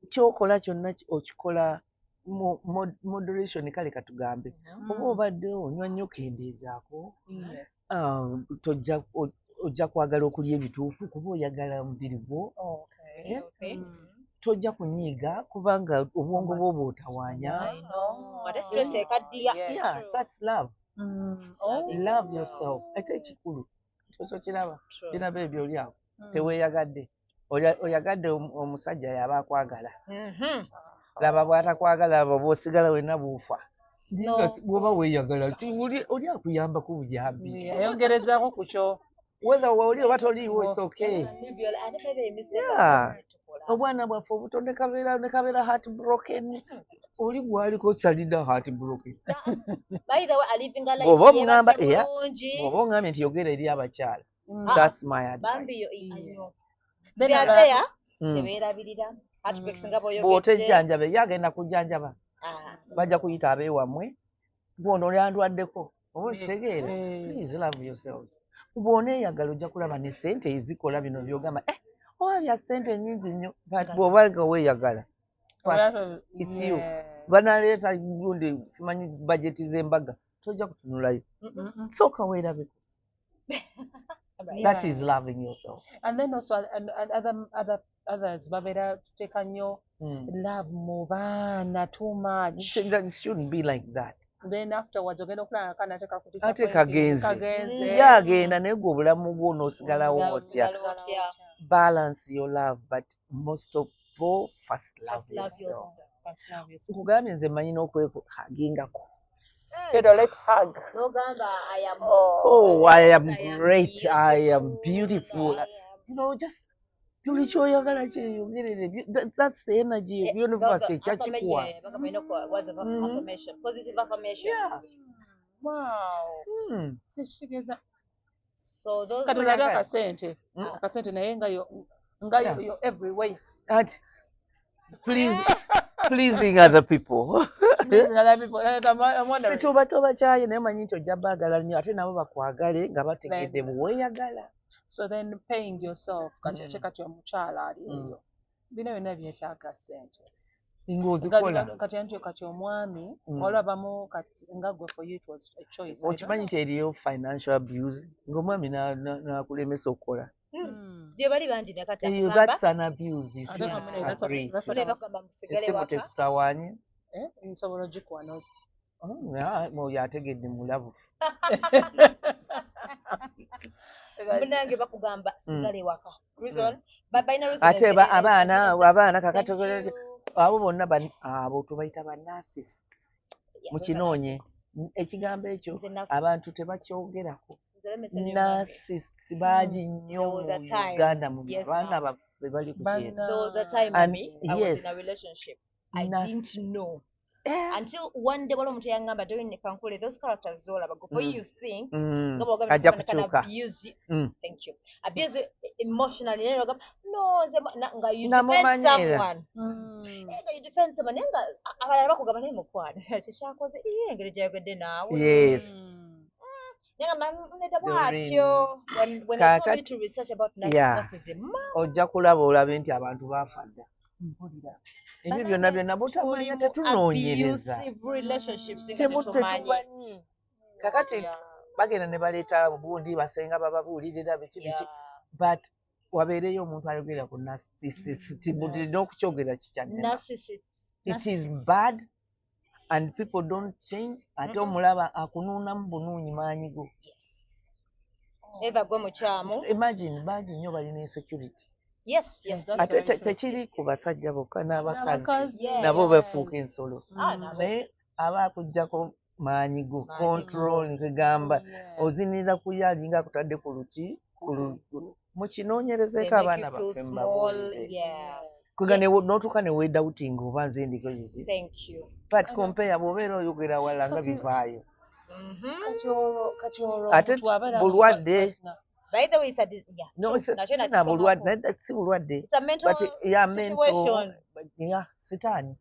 kyokola kyonna okikola mu moderation. Kale katugambe oba obadde onywa nnyo, kendeezaako. Tojja ojja kwagala okulya ebituufu kuba oyagala omubiri gwo. Okay. Eh? Tojja kunyiiga kubanga obwongo bwo bw'otawaanya. I know. Ate stress ekaddiya. Yeah, that's love. Oh. Love yourself. Ate ekikulu kyokyo kiraba True. biraba ebyo oli awo teweeyagadde. Oyagadde omusajja yaba akwagala, laba bw'atakwagala, laba bw'osigala wenna bw'ofa. No. Nga bw'oba weeyagala ti oli akuyambako buyambi. Yayongerezaako ku kyo. Whether oli oba toliiwo, it's okay. Live your life. Ate maybe mistake Yeah. tukola. Obwana bwaffe obuto ne kabeera heart broken, oli gwaliko salina heart broken. By the way, alivinga life Bw'oba omugamba yeebase era bulungi. bw'oba ongambye nti yogera eri abakyala, that's my advice. Bambi yo, I know. Then They are there, tebeerabirira. Heartbreaks nga bw'oyogedde. Bw'otejjanjaba, ye agenda kujjanjaba, Ah. bajja kuyita abeewammwe, bw'ono olyandwaddeko oba okitegeera. Eh. Please love yourselves. Bw'oneeyagala ojja kulaba ne ssente ezikola bino by'ogamba, eh, oba bya ssente nnyingi nnyo, but bw'oba nga weeyagala, first, it's you. Banaleeta gundi simanyi bajeti z'embaga, tojja kutunulayo, sooka weerabeko. That is loving yourself. And then also and others babeera tuteeka nnyo love mu baana too much. It shouldn't be like that. Then afterwards ogenda okulaba akaana ate Ate kagenze. kagenze. Ye agenda, naye gwe obulamu bwo n'osigalawo otya? Osigala otya? Balance your love, but most of all, first love First love yourself. yourself. First love yourself. Nkugambye nze mmanyi n'okwehagingako. Let's hug. N'ogamba, I am Oh, I am I am great, I am beautiful, beautiful. I am- Just buli kyoyagala kyeyogerere. That's the energy of universe ekyakikuwa. Bagamba ino words of affirmation, positive affirmation. Yeah. Wow. Sikitegeeza So those Kati olabye akasente, akasente naye nga yo everywhere. Ati pleasing other people. Pleasing other people. Like, I'm wondering. Situba toba kyaye naye manyi nti ojja baagala nnyo ate nabo bakwagale nga bategedde bweweeyagala. So then paying yourself, kati ate kati omukyala ali eyo. Bino byonna byetaaga ssente. Ng'ozikola. Kati anti kati omwami, waliwo abamu kati nga gwe for you it was a choice. Okimanyi nti eriyo financial abuse ng'omwami n'akulemesa okukola. Gye bali bangi ne kati akugamba. That's an abuse. You shouldn't agree. Essimu tekutawaanye. Nsobola ogikuwa. Oyo ategedde mulabu. Munnange bakugamba sigala ewaka. Reason, balina reason. Ate abaana kakati abo bonna abo tubayita ba narcissists. Mukinoonye ekigambo ekyo abantu tebakyogerako. Narcissists bangi nnyo mu Uganda mu abaana baffe bali ku kintu. There was a time, Mami, I was in a relationship. I didn't know. Until one day, waliwo omuntu yangamba during Kankule, those characters zolaba before you think ajja kukyuka. Abuse you. Thank you. Abuse you emotionally. No, nga you defend someone. Nga you defend someone. Nga abalala bakugamba naye mukwano. Kyekyakoze engeri gy'ayogedde naawe. Yes. Neda bw'atyo. When they told me to research about narcissism. Ojja kulaba olabe nti abantu baafa dda. Ebyo byonna byonna butamanya tetunoonyereza. Tetumanyi. Kakati bagenda ne baleeta bundi basenga bababuulirira biki biki. But wabeereyo omuntu ayogera ku narcissist n'okukyogera kikyannema. It is bad and people don't change. Ate omulaba akunuunamu bunuunyi maanyi go. Eva gwe mukyamu. Imagine bangi nnyo balina insecurity. Yes, yes. Ate tekiri ku basajja bokka n'abakazi nabo bafuuka ensolo. Naye aba akuggyako maanyi go control kegamba ozinira ku ye alinga akutadde ku luki mukinoonyerezeeko abaana baffe mubabuulire. Kuga n'otuuka ne weedoubtinga oba nze ndiko kiki. Thank you. But compare bw'obeera oyogera wala nga bivaayo. Kati olwo ate bulwadde. By the way, it's a no, it's bulwadde. It's a mental situation. Yeah, sitaani.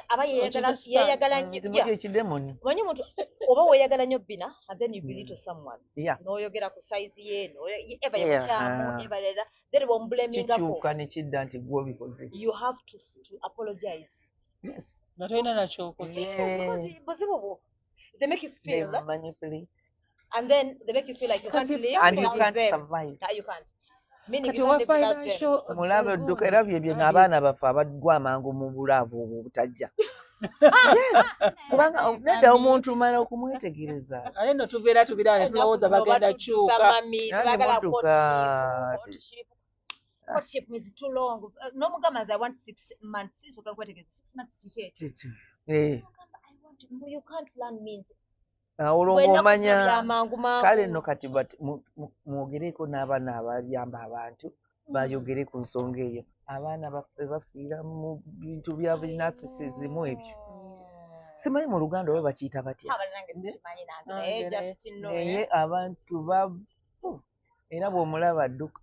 Aba yeeyagala nnyo. Ekidemoni. Omanyi omuntu oba weeyagala nnyo bina and then you belittle someone. Yeah. N'oyogera ku size ye, eva ye mukyamu, eva leera, then bw'omublamingako. Kikyuka ne kidda nti gwe obikoze. You have to apologize. Yes. Nga tolina nakyokoze. Because buzibu bwo. They make you feel. They manipulate. And then they make you feel like you can't live and you without can't them. Survive. You can't. Meaning you can't live without them. Mulabe odduka era bye byonna abaana baffe abaggwa amangu mu bulaavu obwo obutajja. Yes. Kubanga nedda omuntu mala okumwetegereza. Ate nno tubeera tubiraba ne tulowooza bagenda kyuka. Baagala courtship is too long. N'omugamba nze I want 6 months. Sooka nkwetegereze 6 months kiki ekyo? You can't learn me. Olwo ng'omanya kale nno kati mwogereko n'abaana abayamba abantu bayogere ku nsonga eyo. Abaana baffe bafiira mu bintu bya narcissism ebyo. Simanyi mu Luganda oba bakiyita batya. Naye abantu bafu era bw'omulaba dduka.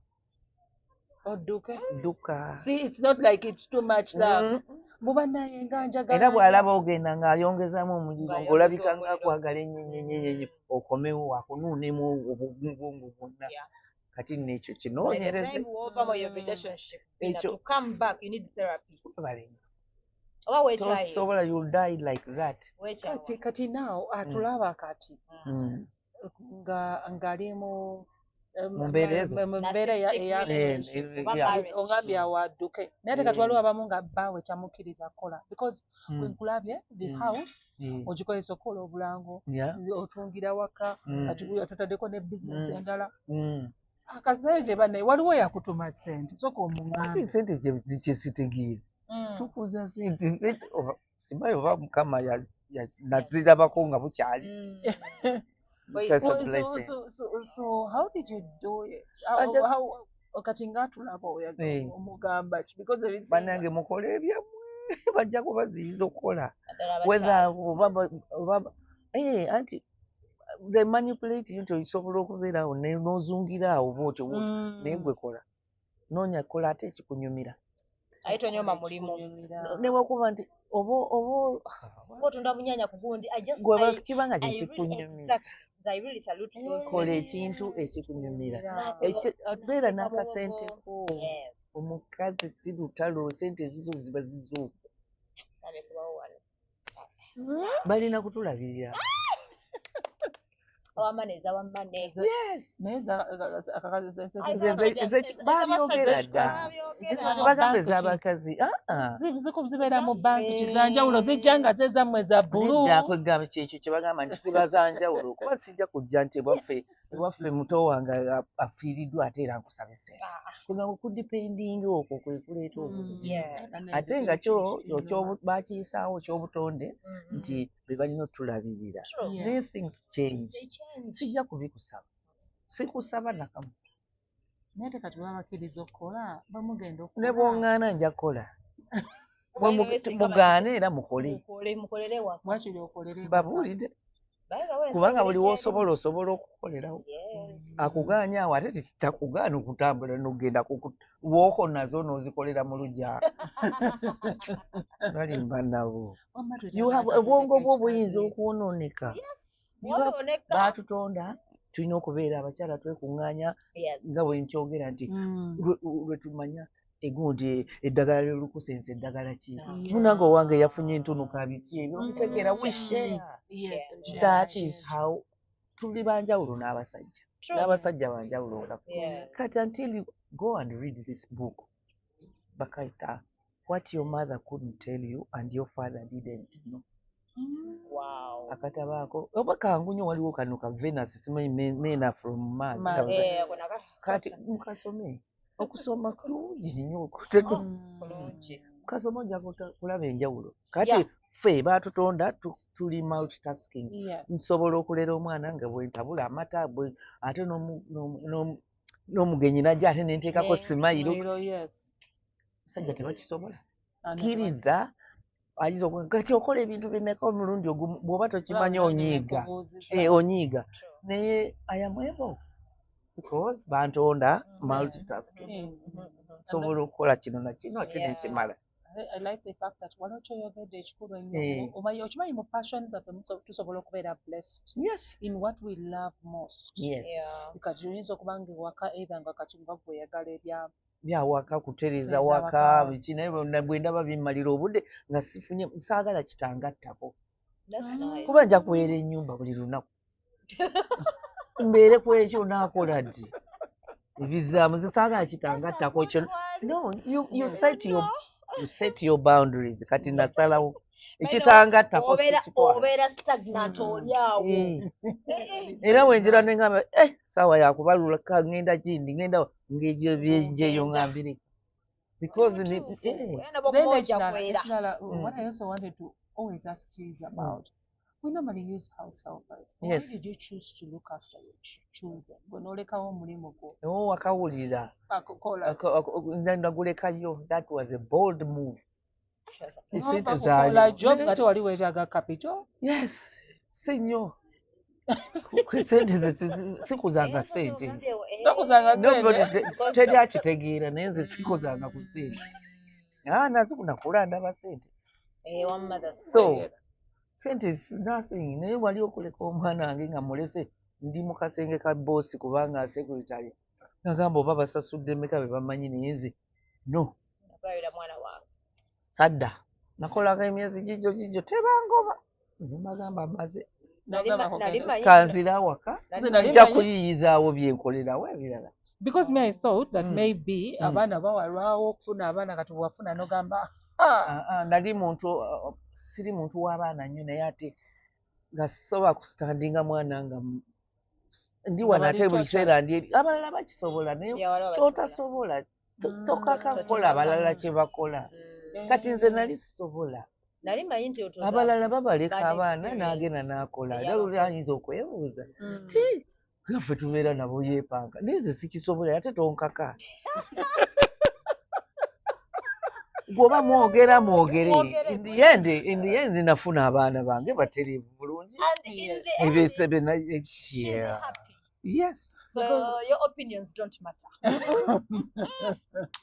Odduke? Dduka. See, it's not like it's too much love. Buba naye nga njagala. Era bw'alaba ogenda ng'ayongezaamu omuliro ng'olabika ng'akwagala ennyo ennyo ennyo okomewo akunuunemu obugungu bwonna. Kati nno ekyo kinoonyereze. Ekyo tosobola, you'll die like that. Kati now atulaba kati ng'ali mu mbeera ogambye awo adduke naye ate kati waliwo abamu nga bbaawe tamukkiriza kukola because wenkulabye the house ogikozesa okukola obulango otungira waka kati tutaddeko ne bizinesi endala akasente bannaye waliwo yakutuma ssente sooka omuŋŋambe. Ssente kyesitegeera tukuza ssente simanyi oba Mukama nazirabako nga bukyali. So how did you do it? Kati nga tulaba omugamba ki? Because bannange mukole ebyammwe bajja kubaziyiza okukola whether oba anti They manipulate you nti osobola okubeera awo n'ozungira awo bwotyo bwotyo, naye gwe kola, noonya, kola ate ekikunyumira. Aye tonyooma mulimu. Ne bwekuba nti oba Oba otunda bunyanya ku gundi. I just gwe kiba nga I really, kyekikunyumira. Exactly. I really salute those Kola ladies. ekintu ekikunyumira. N'akuba Beera omuwogo. n'akasente ko. Omukazi si lutalo, sente ezizo ziba zizo. Namye kubawo wano. Balina kutulabirira. Our money is our money. Yes. Naye Ai, Babyogera dda. Bagamba ez'abakazi, aa. Zibeera mu banki kizanjawulo, zijja nga ze zammwe za bbulu. Nedda, kwegamba kyekyo kye bagamba nti ziba za njawulo, kuba sijja kujja nti ewaffe muto wange afiiriddwa ate era nkusaba essente. Kwegamba okudependinga okwo kwe kuleeta obuzibu. Ate nga kyo bakiyisaawo ky'obutonde nti be balina otulabirira. Naye things change. They change. Sijja kubikusaba, sikusaba nakamu. Naye ate kati babakkiriza okukola, bamugenda okukola. Ne bw'oŋŋaana nja kukola. Oba singa Mugaane era mukole. Mukole, mukolere waka. Wakiri okolere ewaka. Babuulire. Babe bawe Kubanga buli security. w'osobola, osobola okukolerawo. Akugaanya awo, ate tetakugaana okutambula n'ogenda wooko nazo n'ozikolera mu luggya. Balimba nabo. Wamma twetaaga You have akasente obwongo bwo k'ekikazi. buyinza okwonooneka. Bwonooneka. Baatutonda tulina okubeera abakyala twekuŋŋaanya nga bwe nkyogera nti lwe tumanya egundi eddagala ly'olukusense, eddagala ki, munange owange yafunye entunuka, biki ebyo bitegeera. We share. That is how tuli banjawulo n'abasajja. True. N'abasajja banjawulo nga kati until you go and read this book, bakayita "What Your Mother Couldn't Tell You and Your Father Didn't Know". Akatabo ako oba kangu nnyo, waliwo kano ka Venus, simanyi Men Are From Mars. Mars. Eh, ako naka Kati mukasome, okusoma kulungi nnyo. Kulungi. Kasoma, ojja kulaba enjawulo. Kati ffe baatutonda tuli multitasking. Nsobola okulera omwana nga bwe ntabula amata, bwe ate n'omugenyi najja ate nenteekako simayiro. Smile, yes. Basajja tebakisobola. Ano Kkiriza, ayinza kati okola ebintu bimeka omulundi ogumu, bw'oba tokimanyi onyiiga. Nkubuuzizza. Eh, onyiiga, naye I am able because bantonda multitasking. Nsobola okukola kino na kino kino ekimala. I like the fact that waliwo kyoyogedde ekikulu ennyo. Okimanyi mu passion zaffe tusobola okubeera blessed in what we love most. Kati oyinza okuba nga ewaka either nga kati nga gwe oyagala ebya Byawaka, kutereeza Kutereeza waka, waka. biki, naye bwe ndaba bimmalira obudde nga sifunye, saagala kitangattako. That's nice. Kuba nja kuweera ennyumba buli lunaku, mbeere ku ekyo, naakola ddi ebizaamu? Zisaagala kitangattako kyo. No, you set your boundaries. Kati nasalawo ekitangattako Obeera sikitwala. obeera stagnant, oli awo. Eh. Era wenjira nengamba, eh, saawa yakubalula, ka ngenda gindi, ngenda ng'ebyo byenjeyo nga mbireka because eh. Era Then n'okuba ojja ekirala, kwera. ekirala, what I also wanted to always ask you is about, we normally use house helpers. Why did you choose to look after your children? Gwe n'olekawo omulimu gwo. Oh, wakawulira. Akukola. Nagulekayo. That was a bold move. Esente Nova kukola zaali job nga tewali weetaaga capital. Yes, si nnyo. Sente sikuzanga sente. Tokuzanga Nobody sente. teri akitegeera, naye nze sikozanga ku sente. Ah, nakula ndaba sente. Eh, wamma that's So sente is nothing, naye wali okuleka omwana wange nga mulese ndi mu kasenge ka boosi, kubanga secretary nagamba oba basasudde meka be bamanyi, naye nze no. Nakulabira mwana wange. Sadda nakolako emyezi gigyo gigyo, tebangoba, nze mbagamba maze. Nogamba Nali kugenda. manyi Kanzira awaka, Nze nali nja manyi- kuyiyizaawo byenkolerawo ebirala. Because me, I thought that maybe abaana bawalwawo okufuna abaana, kati bwewafuna nogamba, "Ah, Ah, ah, nali muntu siri muntu w'abaana nnyo, naye ate nga sisobola kustandinga mwana nga ndi Nga wano bali ate buli tortured. kiseera ndi eri abalala bakisobola, naye Yeah, waliwo abakisobola. kyotasobola tokaka kukola Tokaka. abalala kye bakola. Kati nze nali sisobola. Nali manyi nti otuuza Abalala babaleka bad abaana experience. n'agenda n'akola. Ey'abakozi. Era luli ayinza okwebuuza ti naffe tubeera nabo yeepanka, naye nze sikisobola, ate tonkaka. Gwoba mwogera mwogere. Mwogere. In the end nafuna abaana bange batereevu bulungi. Bulungi. And in the end, Ebyo she's yeah. happy. Yes. So your opinions don't matter.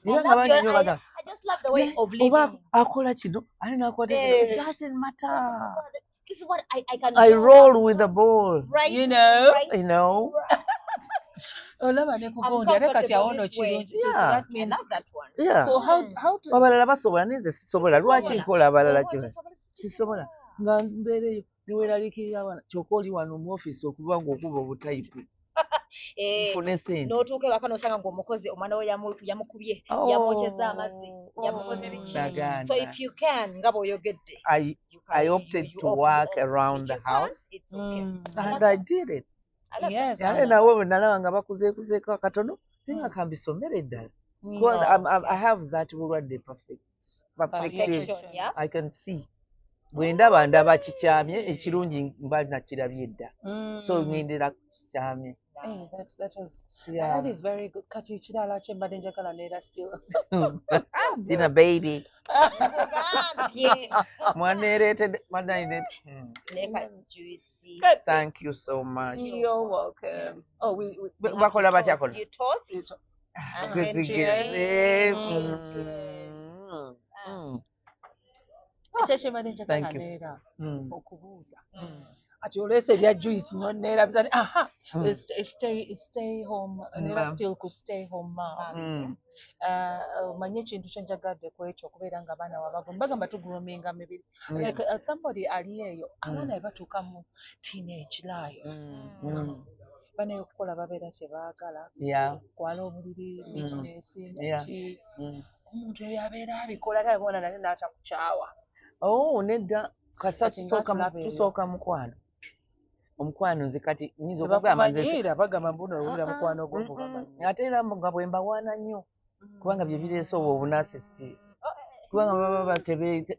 Era nga bangi nnyo bagamba, I just love the way of oba living. akola kino ate n'akwata kino. Eh. It doesn't matter. This is what I can I do. roll with the ball. Right, You know? right. You know? Olaba ne I'm kugundi ate kati comfortable awo no this way. kirungi. So Yeah. that I means love that one. Yeah. so how to Abalala basobola naye nze sisobola. Lwaki Sisobola. nkola abalala Oba kino? tosobola, Sisobola. Nga mbeereyo neweeraliikirira abaana kyokka oli wano mu ofiisi okuba ng'okuba obutayipu Eh, nfune ssente. n'otuuka ewaka n'osanga ng'omukozi omwana we yamukubye, Oh, yamwokyezza amazzi, yamukoze biki. Nagaana. So if you can, nga bw'oyogedde, I you can, I opted you to opt, you work opt. around If the you can't, house. it's okay. And I did it. I love Yes, Ate nawe bwe nalaba nga bakuzeekuzeeko akatono naye nga kambisomere ddala. Because I have that bulwadde perfect. Perfective. Perfection, yeah. I can see. Bwe ndaba ndaba kikyamye ekirungi mba nakirabye dda. So ŋŋendera ku kikyamye. Hey, that is Yeah. that is very good. Kati ekirala kye mbadde njagala neera still. Bina baby. Nkugambye. Mwaneereetedde mwanayine. Leka juice. Thank you so much. You're welcome. Oh, we Bakola batya kono? You toast and then Gezigeze. Mm. Ekyo kye mbadde njagala Thank you. neera okubuuza. Ati oleese ebya juice nonneerabiza nti aha stay home neera Ma'am. still ku stay home mom. Omanye ekintu kye njagadde ku ekyo okubeera nga abaana wabagomi bagamba tugrominga mibiri. Like somebody ali eyo abaana bwe batuuka mu teenage life banaye okukola babeera kyebaagala Yeah. kwala obuliri neatness Yeah. ki omuntu oyo abeera abikola ate abona nate n'atakukyawa. Oh, nedda kasa Kati nga tulaba ebyo. tusooka mukwano. Omukwano nze kati nnyinza okugamba nze Tebakumanyiira bagamba mbu nowulira mukwano gwo mbubamanyi. Ate era nga bwe mbawaana nnyo kubanga bye bireese obwo obunasisiti kubanga baba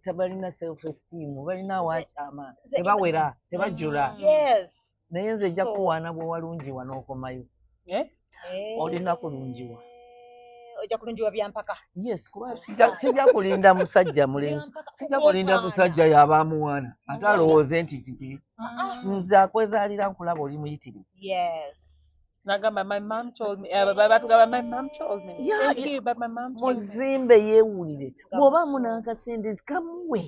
tebalina self esteem balina awakyama tebawera tebajjula Yes. naye nze nja So- kuwaana bwe walungiwa n'okomayo Eh? olina kulungiwa. Ojja kulungiwa byampaka. Yes, kuba sijja kulinda musajja mulenzi sijja kulinda musajja yaba amuwaana ate alowooze nti kiki nze akwezaalira nkulaba oli muyitirivu. Yes. Nagamba my mom told me batugamba my mom told me. Yeah, Thank yeah. you, but my mom told me. Muzimbe yeewulire bw'obaamu n'akasente kamuwe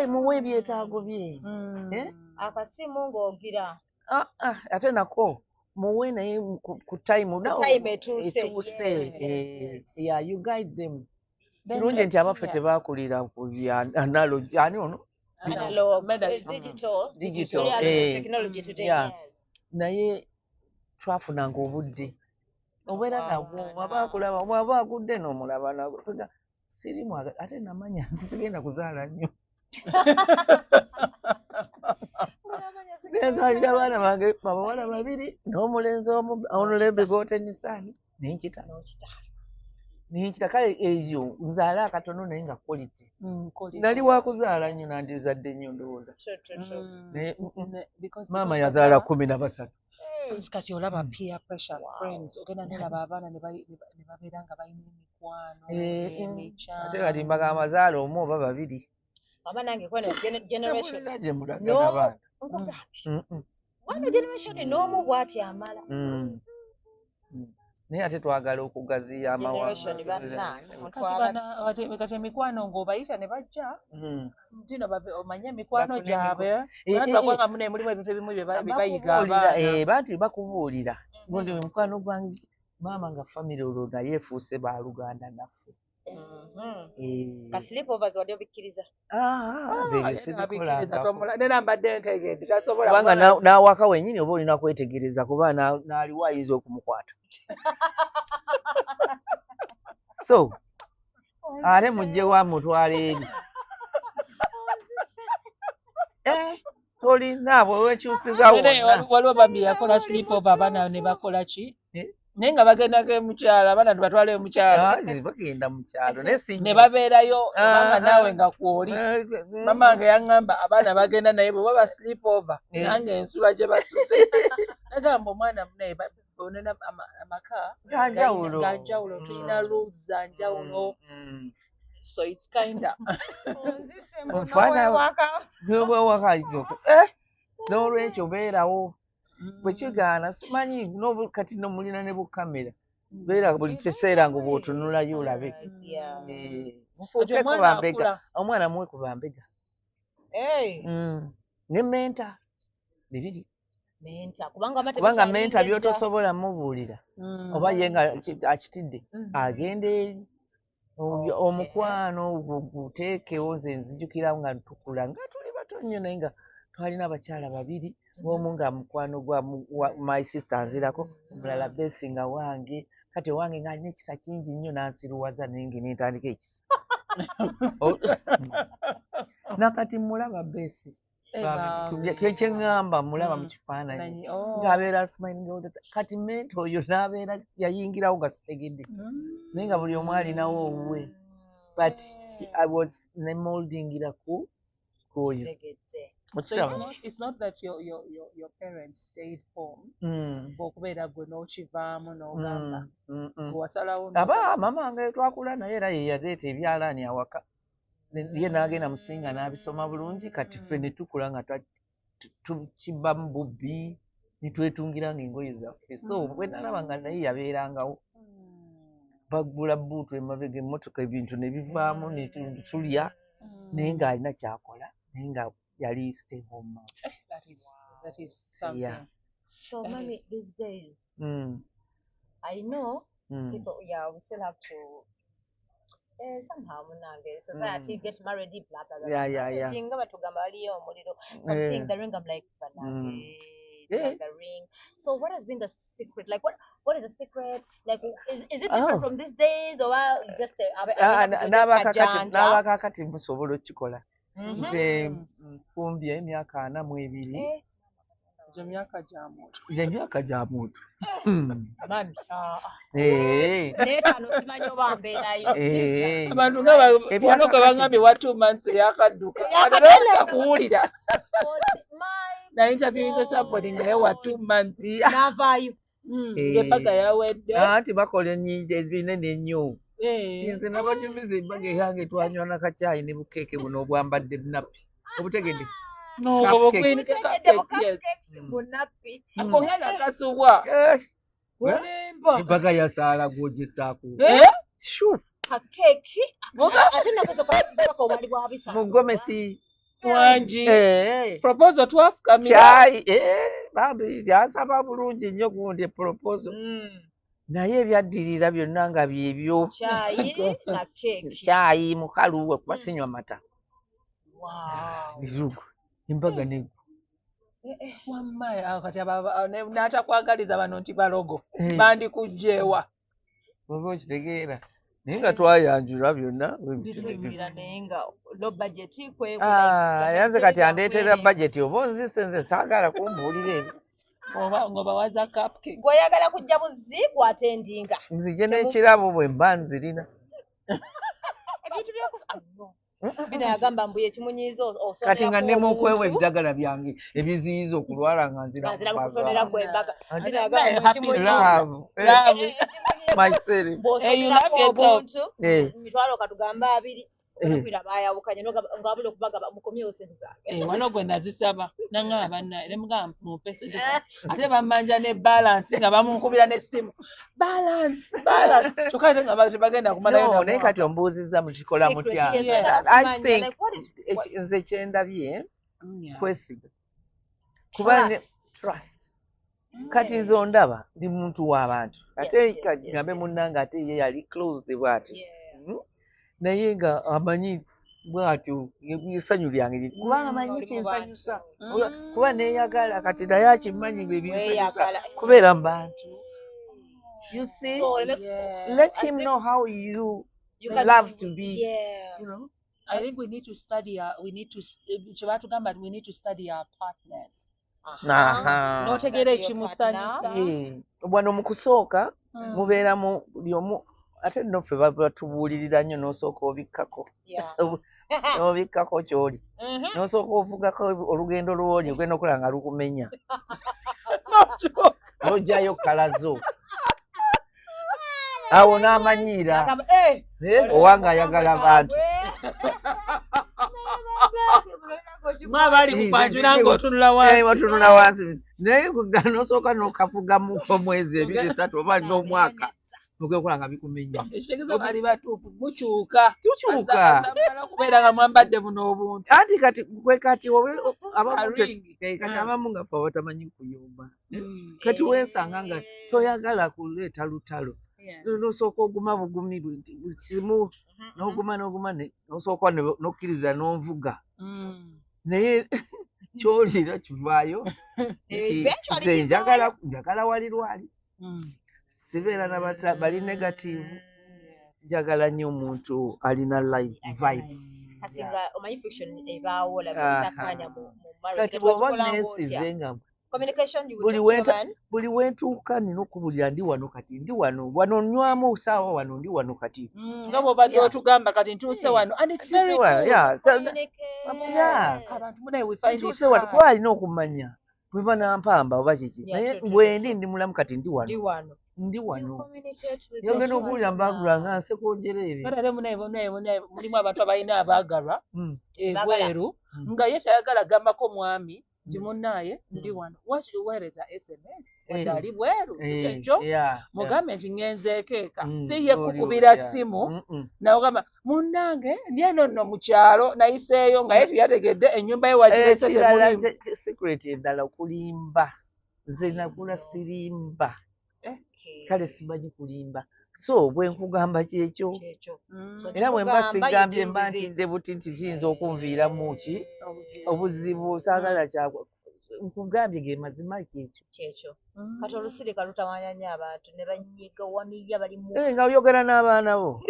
muwe ebyetaago bye. Eh? Akasimu ng'ogira. Ah, ah, ate nako muwe naye ku time Ku time etuuse. etuuse. Yes, Eh, yeah, you guide them. Then Kirungi nti abaffe yeah. tebaakulira ku bya analog ani ono Analog, digital, Digital, Tuli analog eh. technology today. Yeah. Yes. Naye twafunanga obudde obeera nabwo waba akulaba bw'aba agudde n'omulaba nagwo sirimu ate namanya nze sigenda kuzaala nnyo nenzaalira abaana bange abawala babiri n'omulenzi omu onulembegotenisani nenkita nenkita kale eyo nzaale akatono naye nga quality nali wakuzaala nnyo nandizadde nnyo ndowooza True, true, true. Naye, Because maama because yazaala olaba- 13. Because kati olaba peer pressure friends ogenda nolaba abaana ne babeera nga balina emikwano Eh, emikyamu. ate kati mbagamba zaala omu oba babiri Aba nange kweno generation. Temulina gye mulaga N'omu- n'abaana. Nkugambye. Mm-mm. Wano generation n'omu bw'ati amala. Mm. Mm. Naye ate twagala okugaziya Generation amawanga. bannange Kati mutwala. kati emikwano ng'obayita ne bajja Mm. ntino omanye emikwano Bafune gyabwe Eh, Abantu eh, bakubanga mune mulimu ebintu ebimu bye bayiga Bakubuulira, abaana. eh, banti bakubuulira gundi mukwano gwange maama nga famire olwo naye efuuse baluganda naffe. Eh. Ka sleepovers wadde obikkiriza. Ah, nze ebyo sibikolangako. Nera mbadde ntegedde tasobola Kubanga n'awaka wennyini oba olina kwetegereza kuba n'aliwo ayinza okumukwata. So ate mujje wa mutwala eri. Eh, tolina bwe weekyusiza wonna. Waliwo bambi yakola sleepover abaana ne bakola ki? Eh? Naye nga bagendako mukyalo abaana ne batwalayo mukyalo. Ah, bagenda mu kyalo naye si Ne nnyo. babeerayo kubanga Ah, naawe ah. nga kwoli. Eh, Mama wange yaŋŋamba abaana bagenda naye bwe baba sleepover Eh. nange ensula gye basuse. Nagamba omwana munaye onena amaka Ga njawulo. ga njawulo tulina rules za njawulo Mm. so it's kinda Nfaana- N'olwekyo beerawo bwe kigaana simanyi kati no mulina ne bukamera beera buli kiseera nga bw'otunulayo olabe. Mufuukeko bambega, omwana muwe ku bambega ne mentor bibiri, kubanga mentor by'otosobola mubuulira oba ye nga akitidde agenda eri omukwano guteekewo. Nze nzijukira nga tukula nga tuli bato nnyo, naye nga twalina abakyala babiri, omu nga mukwano gwa my sister nzirako, omulala Besi nga wange. Kati owange ng'alina ekisa kingi nnyo, n'ansiruwaza naye nga nentandika ekisa. Nakati mulaba Besi, kyeŋŋamba mulaba mu kifaananyi ng'abeera smiling all the time. Kati mentor oyo n'abeera yayingirawo nga sitegedde, naye nga buli omu alinawo owuwe, but I was ne moldingira ku oyo. So it's not that your parents stayed home okubeera gwe n'okivaamu n'ogamba wasalawo. Aba mama wange twakula naye era ye yaleeta ebyalaani awaka, ye n'agenda Musinga n'abisoma bulungi. Kati ffe ne tukula nga tukibamu bubbi ne twetungira nga engoye zaffe. So bwe nalaba nga naye yabeerangawo, bagula buutu emabega emmotoka, ebintu ne bivaamu ne tulya, naye ng'alina ky'akola, naye nga yali stay home mom. That is something. Yeah. So, mommy, these days, I know people, yeah, we still have to, somehow, munange, society, get married, blah, blah, blah. Nga batugamba waliyo omuliro. So I'm seeing the ring, I'm like, banange, the ring. So what has been the secret? Like, what is the secret? Like, is it different from these days or just n'abakakati musobola okukikola. Nze nfumbye emyaka 42. Gye myaka gya muntu. Gye myaka gya muntu. Mami, n'etaano simanyi oba mbeerayo. Abantu nga wano gwe bagambye wa 2 months eyakadduka kuwulira na interviewinze somebody naye wa 2 months n'avaayo. Ng'embaga yawedde. Anti bakola ebinene ennyo. Nze nabanyumiza embaga eyange, twanywa nakacyayi ne bukeeke buno obwambadde nappi obutegedde. Ako nga nakasubwa. Embaga yasaala gwogisaako. Kakeeki ate nakoza bwabisa. Mugomesi. Wangi proposal twafukamira. Kyayi bambi yansaba bulungi nnyo gundi proposal, naye ebyaddirira byonna nga byebyo. Kyayi na keeki. Kyayi mukalu kuba sinywa mata. Bizugu embaga negwa. Wamma kati n'atakwagaliza bano nti balogo bandikugjewa. Oba okitegeera, naye nga twayanjula byonna. Bitegeera, naye nga low budget. Yanze kati andeetera budget oba onzise, nze saagala kumbuulira ebyo. Oba ng'obawaza cupcakes. Gw'oyagala kujja buzzi gw'atendinga. Nzije n'ekirabo bwe mba nzirina. Ebintu byoku bino yagamba mbu ekimunyiiza. Kati nga nnema okwewa eddagala byange ebiziyiza okulwala nga nzira. Nzira mukusonera kwembaga. Myself. Bw'osomerako obuntu mitwalo katugambe 20, okwira bayawukanye ngabula okubagaba mukomyewo sente zange. Wano gwe nazisaba nangamba banna ne mugamba mumpe sente, ate bammanja ne balance nga bamunkubira n'essimu, balance, balance, kyokka ate nga tebagenda kumalayo. No, naye kati ombuuzizza mukikola mutya? I think nze kyendabye kwesiga kuba trust. Kati nze ondaba ndi muntu w'abantu, ate gambe munnange ate ye yali closed bw'ati, Naye nga amanyi bw'atyo essanyu lyange kubanga amanyi kinsanyusa kuba neeyagala. Kati naye akimanyi bwe binsanyusa kubeera mu bantu. You see, let him know how you love to be. I think we need to study our, we need to kye batugamba, we need to study our partners. N'otegeera ekimusanyusa. Wano mu kusooka mubeeramu buli omu, ate nno ffe batubuulirira nnyo n'osooka obikkako n'obikkako ky'oli n'osooka ovugako olugendo lw'oli ogenda okulaba nga lukumenya n'oggyayo kalazo awo n'amanyiira owange ayagala bantu. Mwaba ali kukwanjula ng'otunula wansi. Otunula wansi. Naye n'osooka n'okafugamu omwezi 2 3 oba n'omwaka. Mugekola nga bikumenya. Ekitegeeza bali batuufu mukyuka. Tukyuka. Kubeera nga mwambadde buno obuntu. Anti kati gwe kati abamu kati abamu nga ffe abatamanyi kuyomba. Kati weesanga nga toyagala kuleeta lutalo. N'osooka oguma bugumi kimu n'oguma n'oguma n'osooka n'okkiriza n'onvuga. Naye ky'oliira kivaayo. Nze njagala wali lwali. Sibeera na bali negative. Njagala nnyo omuntu alina live vibe. Kati nga omanyi friction ebaawo like obutakkaanya mu marriage. Kati bw'oba neesize nga communication you would talk to man. Buli wentuuka nina okubulira ndi wano kati ndi wano wano nnywamu saawa wano ndi wano kati. Nga bw'obadde otugamba kati ntuuse wano and it's very good. Abantu munaye we find it hard. Kuba alina okumanya bwe banampamba oba kiki. Naye bwe ndi mulamu kati ndi wano. Ndi wano. Yogenda okuwulira mbagula nga nsekonjereere. Ate munaye mulimu abantu abalina abaagalwa ebweru nga ye tayagala gambako mwami nti munnaaye ndi wano. Wakiri weereza SMS wadde ali bweru si kyekyo mugambe nti ŋŋenzeeko eka. Si ye kukubira ssimu n'ogamba munnange ndi eno nno mu kyalo nayiseeyo nga ye teyategedde ennyumba ye wagirese temulimu. Secret endala kulimba. Nze nakula sirimba. Kale simanyi kulimba. So bwe nkugamba kyekyo. Era bwe mba sigambye mba ntidde buti nti kiyinza okunviiramu ki obuzibu saagala kyakwa. Nkugambye ge mazima kyekyo. Kyekyo. Kati olusirika lutawaanya nnyo abantu ne banyiga waniya bali mu. Nga oyogera n'abaana bo.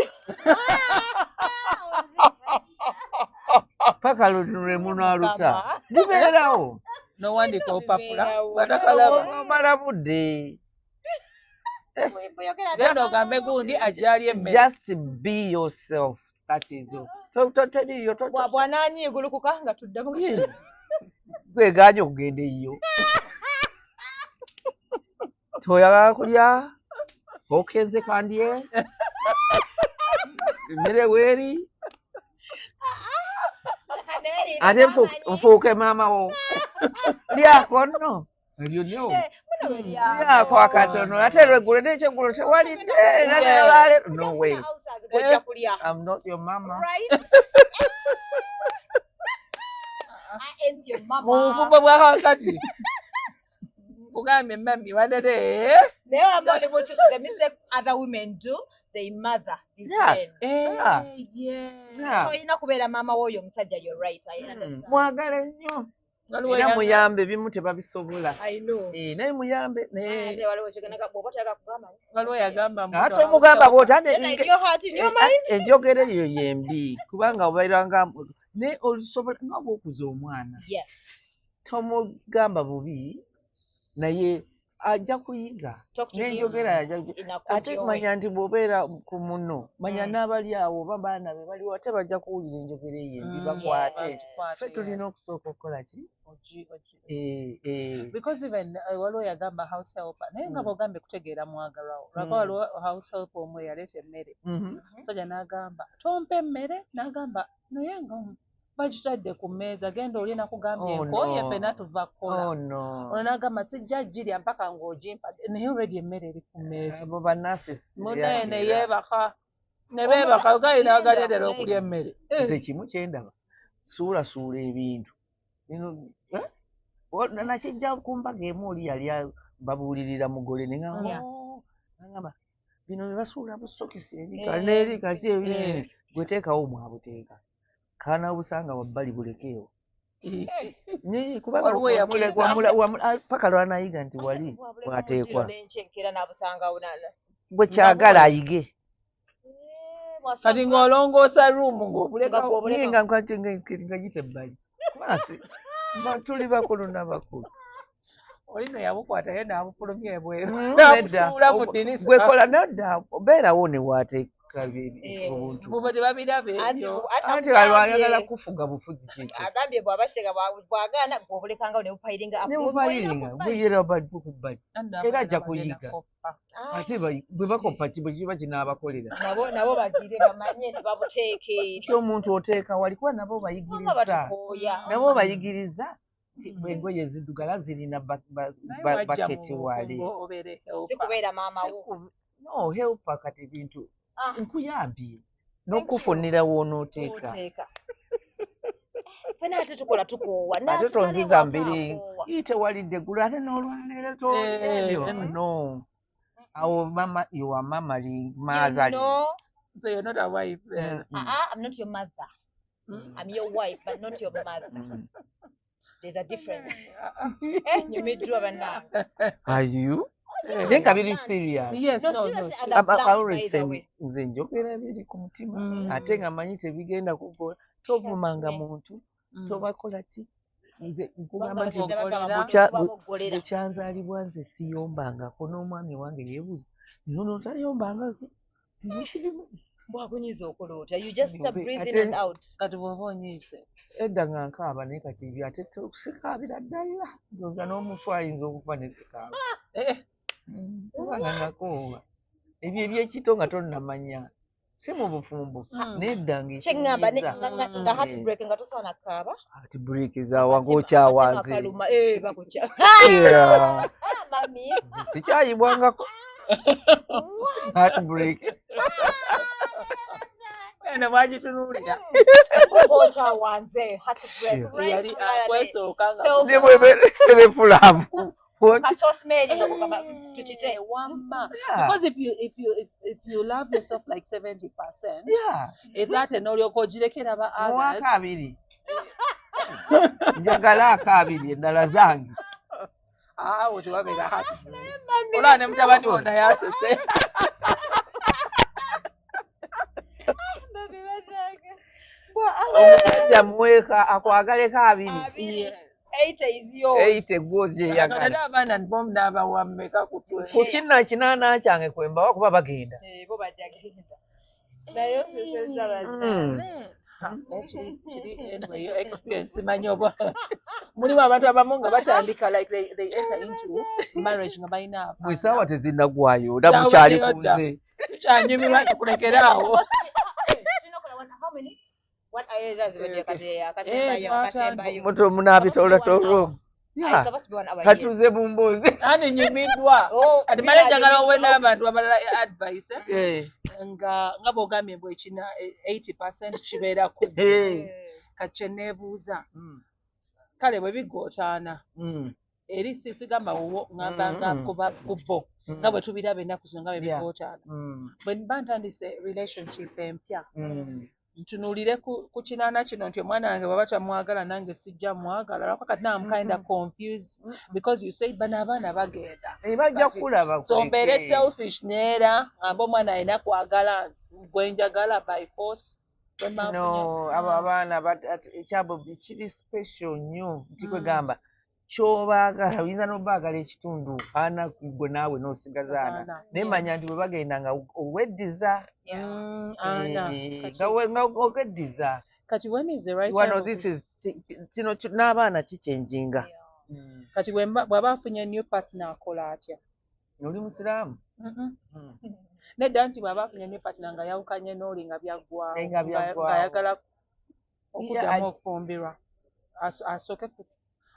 Paka lwe munaaluta. Bibeerawo. N'owandiika obupapula batakalaba. Omala budde. Genda ogambe gundi ajja emmere. Just be yourself. That is all. Teriyo. Bw'anaanyiigulukuka nga tuddamu. Gwegaanye okugenda eyo. Toyagala kulya, okenze kandye, emmere weeri. Ate nfuuke maama wo. Lyako nno. Eryo lyo. Lyako akatono ate lweggulo n'ekyeggulo tewalidde. No way. I'm not your mama. Right? I ain't your mama. Mu bufumbo bwa kakati. Nkugambye mami wadde. Naye wamma oli mutuufu, the mistake other women do, they mother these men. Tolina kubeera maama w'oyo omusajja, you're right, I understand. Mwagale nnyo. Era muyambe ebimu tebabisobola. Naye muyambe ate omugamba bw'oti enjogera eyo yembi kubanga obeeranga naye olusobola nga bw'okuza omwana tomugamba bubi naye ajja kuyiga n'enjogera ate manya nti bw'obeera ku munno manya n'abali awo oba baana be baliwo ate bajja kuwulira enjogera eyo embi bakwate. Ffe tulina okusooka okukola ki? Because even waliwo yagamba house helper naye nga bw'ogambye kutegeera mwagalwawo. Lwako waliwo house helper omu eyaleeta emmere. Omusajja n'agamba tompa emmere n'agamba naye nga bagitadde ku mmeeza genda olye nakugambye enkooye ffenna tuva kukola. Ono n'agamba sijja girya mpaka ng'ogimpadde naye already emmere eri ku mmeeza. Abo ba nurses. Munnaye ne yeebaka ne beebaka gaali n'agaletera okulya emmere. Nze kimu kye ndaba suulasuula ebintu. Nakijja ku mbaga emu oli yali babuulirira mugole ne ngamba bino bye basuula busokisi eri kati gwe teekawo mwabuteeka. Kana obusanga wabbali bulekeewo. Kubanga paka lw'anaayiga nti wali bw'ateekwa. Gwe kyagala ayige. Kati ng'olongoosa ruumu ng'obulekawo. Nga ngita ebbali. Kubanga tuli bakulu n'abakulu. Oli nno yabukwata ye n'abufulumya ebweru. N'abusuula mu ddirisa. Gwe kola nedda obeerawo ne Obuntu Buba tebabiraba ebyo. Anti ayagala kufuga bufuzi kiki. Agambye bw'aba kitega bw'agaana gw'obulekangawo ne bupayiringa Ne bupayiringa buyera kubbali era ajja kuyiga. Ate bwe bakoppa ki bwe kiba kinaabakolera. Nabo bagire bamanye nti babuteeke. Nti omuntu oteeka wali kuba nabo bayigiriza. Nabo bayigiriza engoye eziddugala zirina baketi wali. Si kubeera maama wo. No, helper kati bintu. Nkuyambye n'okufunira w'onooteeka. Ffenna ate tukola tukoowa. Ate tonziza mbiri tewalidde eggulo ate n'olwaleero tolebyo. No. Awo mama, you are mamaling, mothering. No. So you're not a wife then. I'm not your mother. I'm your wife, but not your mother. There's a difference. Nyumiddwa bannange. Are you? Naye nga biri serious. Yes, no. Nze njogera biri ku mutima ate nga mmanyi tebigenda kugola. Tovumanga muntu, tobakola ki. Nze nkugamba nti bukyanzaalibwa nze siyombangako n'omwami wange yeebuuza nono tayombangako. Bwakunyiiza okola otya? You just start breathing and out. Kati bw'oba onyiize. Edda nga nkaaba naye kati ebyo ate sikaabira ddala. Ndowooza n'omufu ayinza okufa ne sikaaba. Kubanga nakoowa. Ebyo eby'ekito nga tonnamanya. Si mu bufumbo. Nedda ng'ekinyiiza. Nga heartbreak nga tosobola kukaaba. Heartbreak zaawa ng'okyawanze. Bakukya. Mami. Sikyayibwangako. Heartbreak. Eno bwagitunuulira. Ng'okyawanze heartbreak. Yali akwesooka nga. Self love. Because if you love yourself like 70%, yeah, that n'olyoka ogirekera ba others. Abiri. Njagala akaabiri endala zange. Awo tewabeera happy. Olaba ne mutabani wo naye asese. Omusajja muweeka akwagaleko abiri. 80 is yours. 80 gwozi eyagala. Abaana bo n'abawa mmeka ku ku kina kinaana kyange kwe mbawa kuba bagenda. Bo bajja genda. Naye tusezza bazza. Kiri anyway, your experience simanyi oba mulimu abantu abamu nga batandika like they enter into marriage nga balina abaana. Bwe ssaawa tezinnaggwayo era mukyali ku nze. Tukyanyumirwa tukulekere awo. Munaabitoolatoolo. Katuze mu mboozi. Ani nyumiddwa. Kati male njagala owe n'abantu abalala advice nga bw'ogambye bwe kina 80% kibeera ku kati kye neebuuza kale bwe bigootaana eri sigamba wuwo ngamba nga ku bo nga bwe tubiraba ennaku zino nga bwe bigootaana bwe mba ntandise relationship empya ntunuulire ku kinaana kino nti omwana wange bw'aba tamwagala nange sijja mwagala lwako kati now I'm kind of confused because you say bano abaana bagenda bajja kulaba so mbeere selfish neera ngamba omwana alina kwagala gwe njagala by force. No, abo abaana ekyabo kiri special nnyo nti kwegamba ky'obaagala oyinza n'obaagala ekitundu ana gwe naawe n'osigaza ana naye manya nti bwe bagenda nga oweddiza nga ogeddiza. Kati when is the right time? This is kino n'abaana kikyenjinga. Kati bw'aba afunye new partner akola atya? Oli musiraamu? Nedda nti bw'aba afunye new partner nga yawukanye n'oli nga byaggwawo ng'ayagala okuddamu okufumbirwa asooke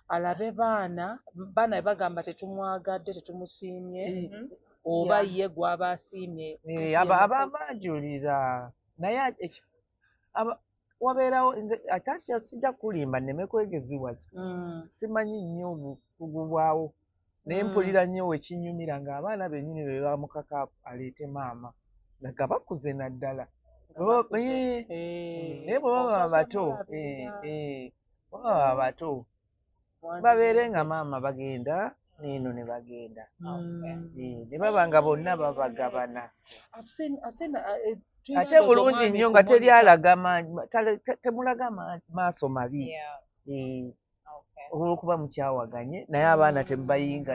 alabe baana be bagamba tetumwagadde tetumusiimye oba ye gw'aba asiimye. Aba bajulira naye wabeerawo ate sijja kulimba nneme kwegeziwaza simanyi nnyo obukugu bwawo naye mpulira nnyo wekinyumira ng'abaana bennyini be bamukaka aleete maama nga bakuze naddala naye bwe baba bato baba bato babeere nga maama bagenda n'eno ne bagenda ne baba nga bonna babagabana. Ate bulungi nnyo nga teri alaga temulaga maaso mabi olw'okuba mukyawaganye naye abaana temubayinga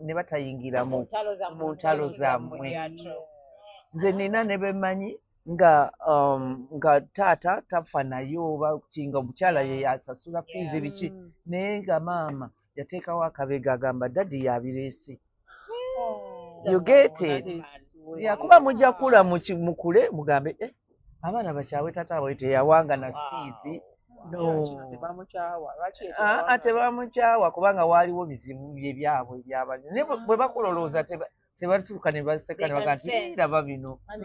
ne batayingira mu ntalo zammwe. Nze nina ne bemmanyi Nga nga taata tafa naye oba ki, nga omukyala ye yasasula fees, biki, naye nga maama yateekawo akabega, agamba daddy yabireese. You get That it? Is sweet. Yeah, kuba mujja kula mukule mugambe, "Eh, abaana bakyawe taata waabwe teyawanga na fees." No. Kino tebamukyawa. Lwaki ye Ah, ah, teyawanga? Tebamukyawa kubanga waaliwo bizibu bye byabwe ebyabali, naye bwe bakulolooza tebatuuka ne baseka ne baga nti, They can "Eh, laba bino bye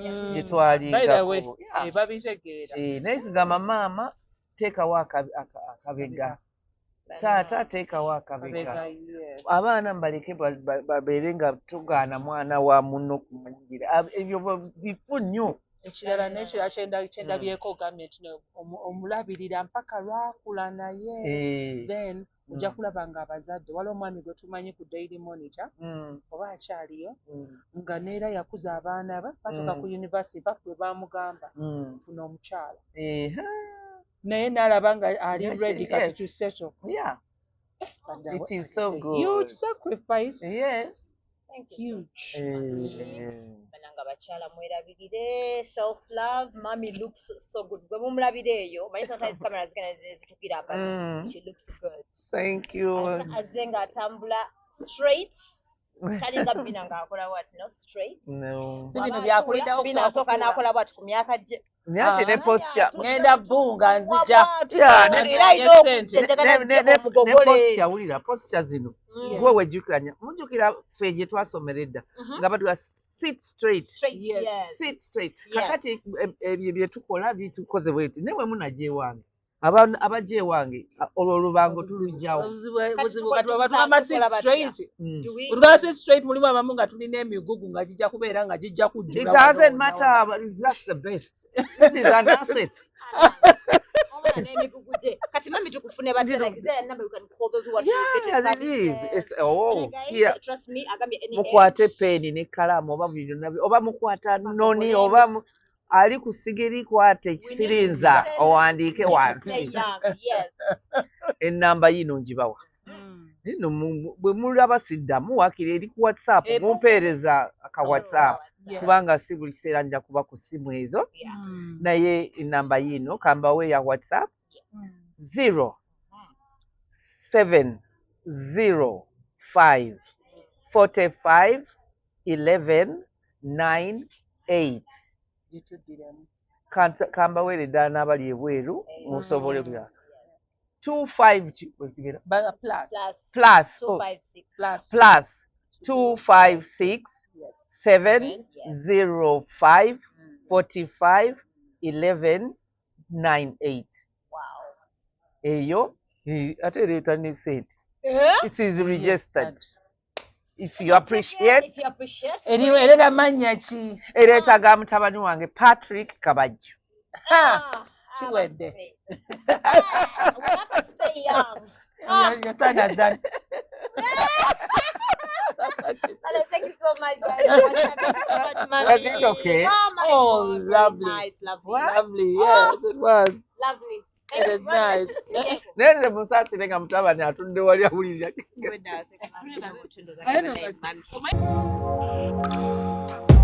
By the way, twalingako." Yeah. eh, babitegeera. Eh, naye kugamba maama teekawo akabega, taata teekawo akabega. Kabega, yes. Abaana mbaleke babeere nga togaana mwana wa munno kumugira. Ebyo bifu nnyo. Ekirala n'ekirala kyendabyeko, ogambye nti no, omulabirira mpaka lwakula, naye then ojja kulaba nga abazadde, waliwo omwami gwe tumanyi ku Daily Monitor, oba akyaliyo, nga neera yakuza abaana be batuuka ku university, paka bwe bamugamba, "Funa omukyala." Naye n'alaba nga ali ready kati to settle. Yeah, it is so good. Huge sacrifice. Yes. Thank you so Huge. Bananga abakyala, mwerabirire, self love. Mommy looks so good. Gwe mumulabira eyo, manyi sometimes camera zigenda zitukira, but she looks good. Thank you. Azze ng'atambula straight, talinga Bina ng'akola what, not straight. No. Si bino byakulindawo. Bina asooka n'akola bwati ku myaka gye. Naye ate ne posture. Ngenda bbunga, nzija. Yeah, era alina Sente. okujjagala ne omugogole. Posture, wulira posture zino. Gwe wejjukiranya, mujjukira ffe gye twasomera edda nga batuga sit straight. Straight, Yes. yes. Sit straight. Yes. Kakati ebyo bye tukola bitukoze bweti, naye bwe munajja ewange, abajja ewange, olwo olubango tulugyawo. Obuzibu Kati buzibu kati bwe batugamba sit tukola batya? straight, Do we- bwe tugamba sit straight, mulimu abamu nga tulina emigugu nga gijja kubeera nga gijja kujjula It wano doesn't wonna matter, but that's the best. This is an asset. Omwana n'emigugu gye. Kati mami, tukufune batya? Like, is there a number we can call those who want to get Yeah, your it is. services? It's, oh, Hey, guys, here. trust me, agambye any Mukwate age. peeni n'ekkalaamu oba buli byonna oba mukwata noni Bakugule. oba ali ku sigiri, kwata ekisirinza owandiike Stay wansi. Young, yes. Ennamba yiino ngibawa. Nno bwe mulaba siddamu, waakiri eri ku WhatsApp, Eh, mumpeereza aka WhatsApp, kubanga si buli kiseera nja kuba ku ssimu ezo. Naye ennamba yiino kambawe ya WhatsApp: 0705 45 11 9 8. Gituddiremu. Kambaweere ddala n'abali ebweru musobole kuya 25 bwe kibeera. Plus. Plus. Plus, Two oh, five six. Plus. Plus 256 7 05 45 11 9 8. Wow. Eyo ate ereeta ne sente. Eh? It is registered if you appreciate. If you appreciate. Ereeta mannya ki? Ereeta ga mutabani wange Patrick Kabajjo. Ah, Kiwedde. Ah, we have to stay young. Ah. Your son has done. Hello, thank you so much, guys. Thank you so much, mommy. Was it okay? Oh, my Oh, God. Very lovely. nice, lovely. Lovely, yes, it was. Lovely. It is nice. Naye nze musaasire nga mutabani atudde wali awulira. Awulira.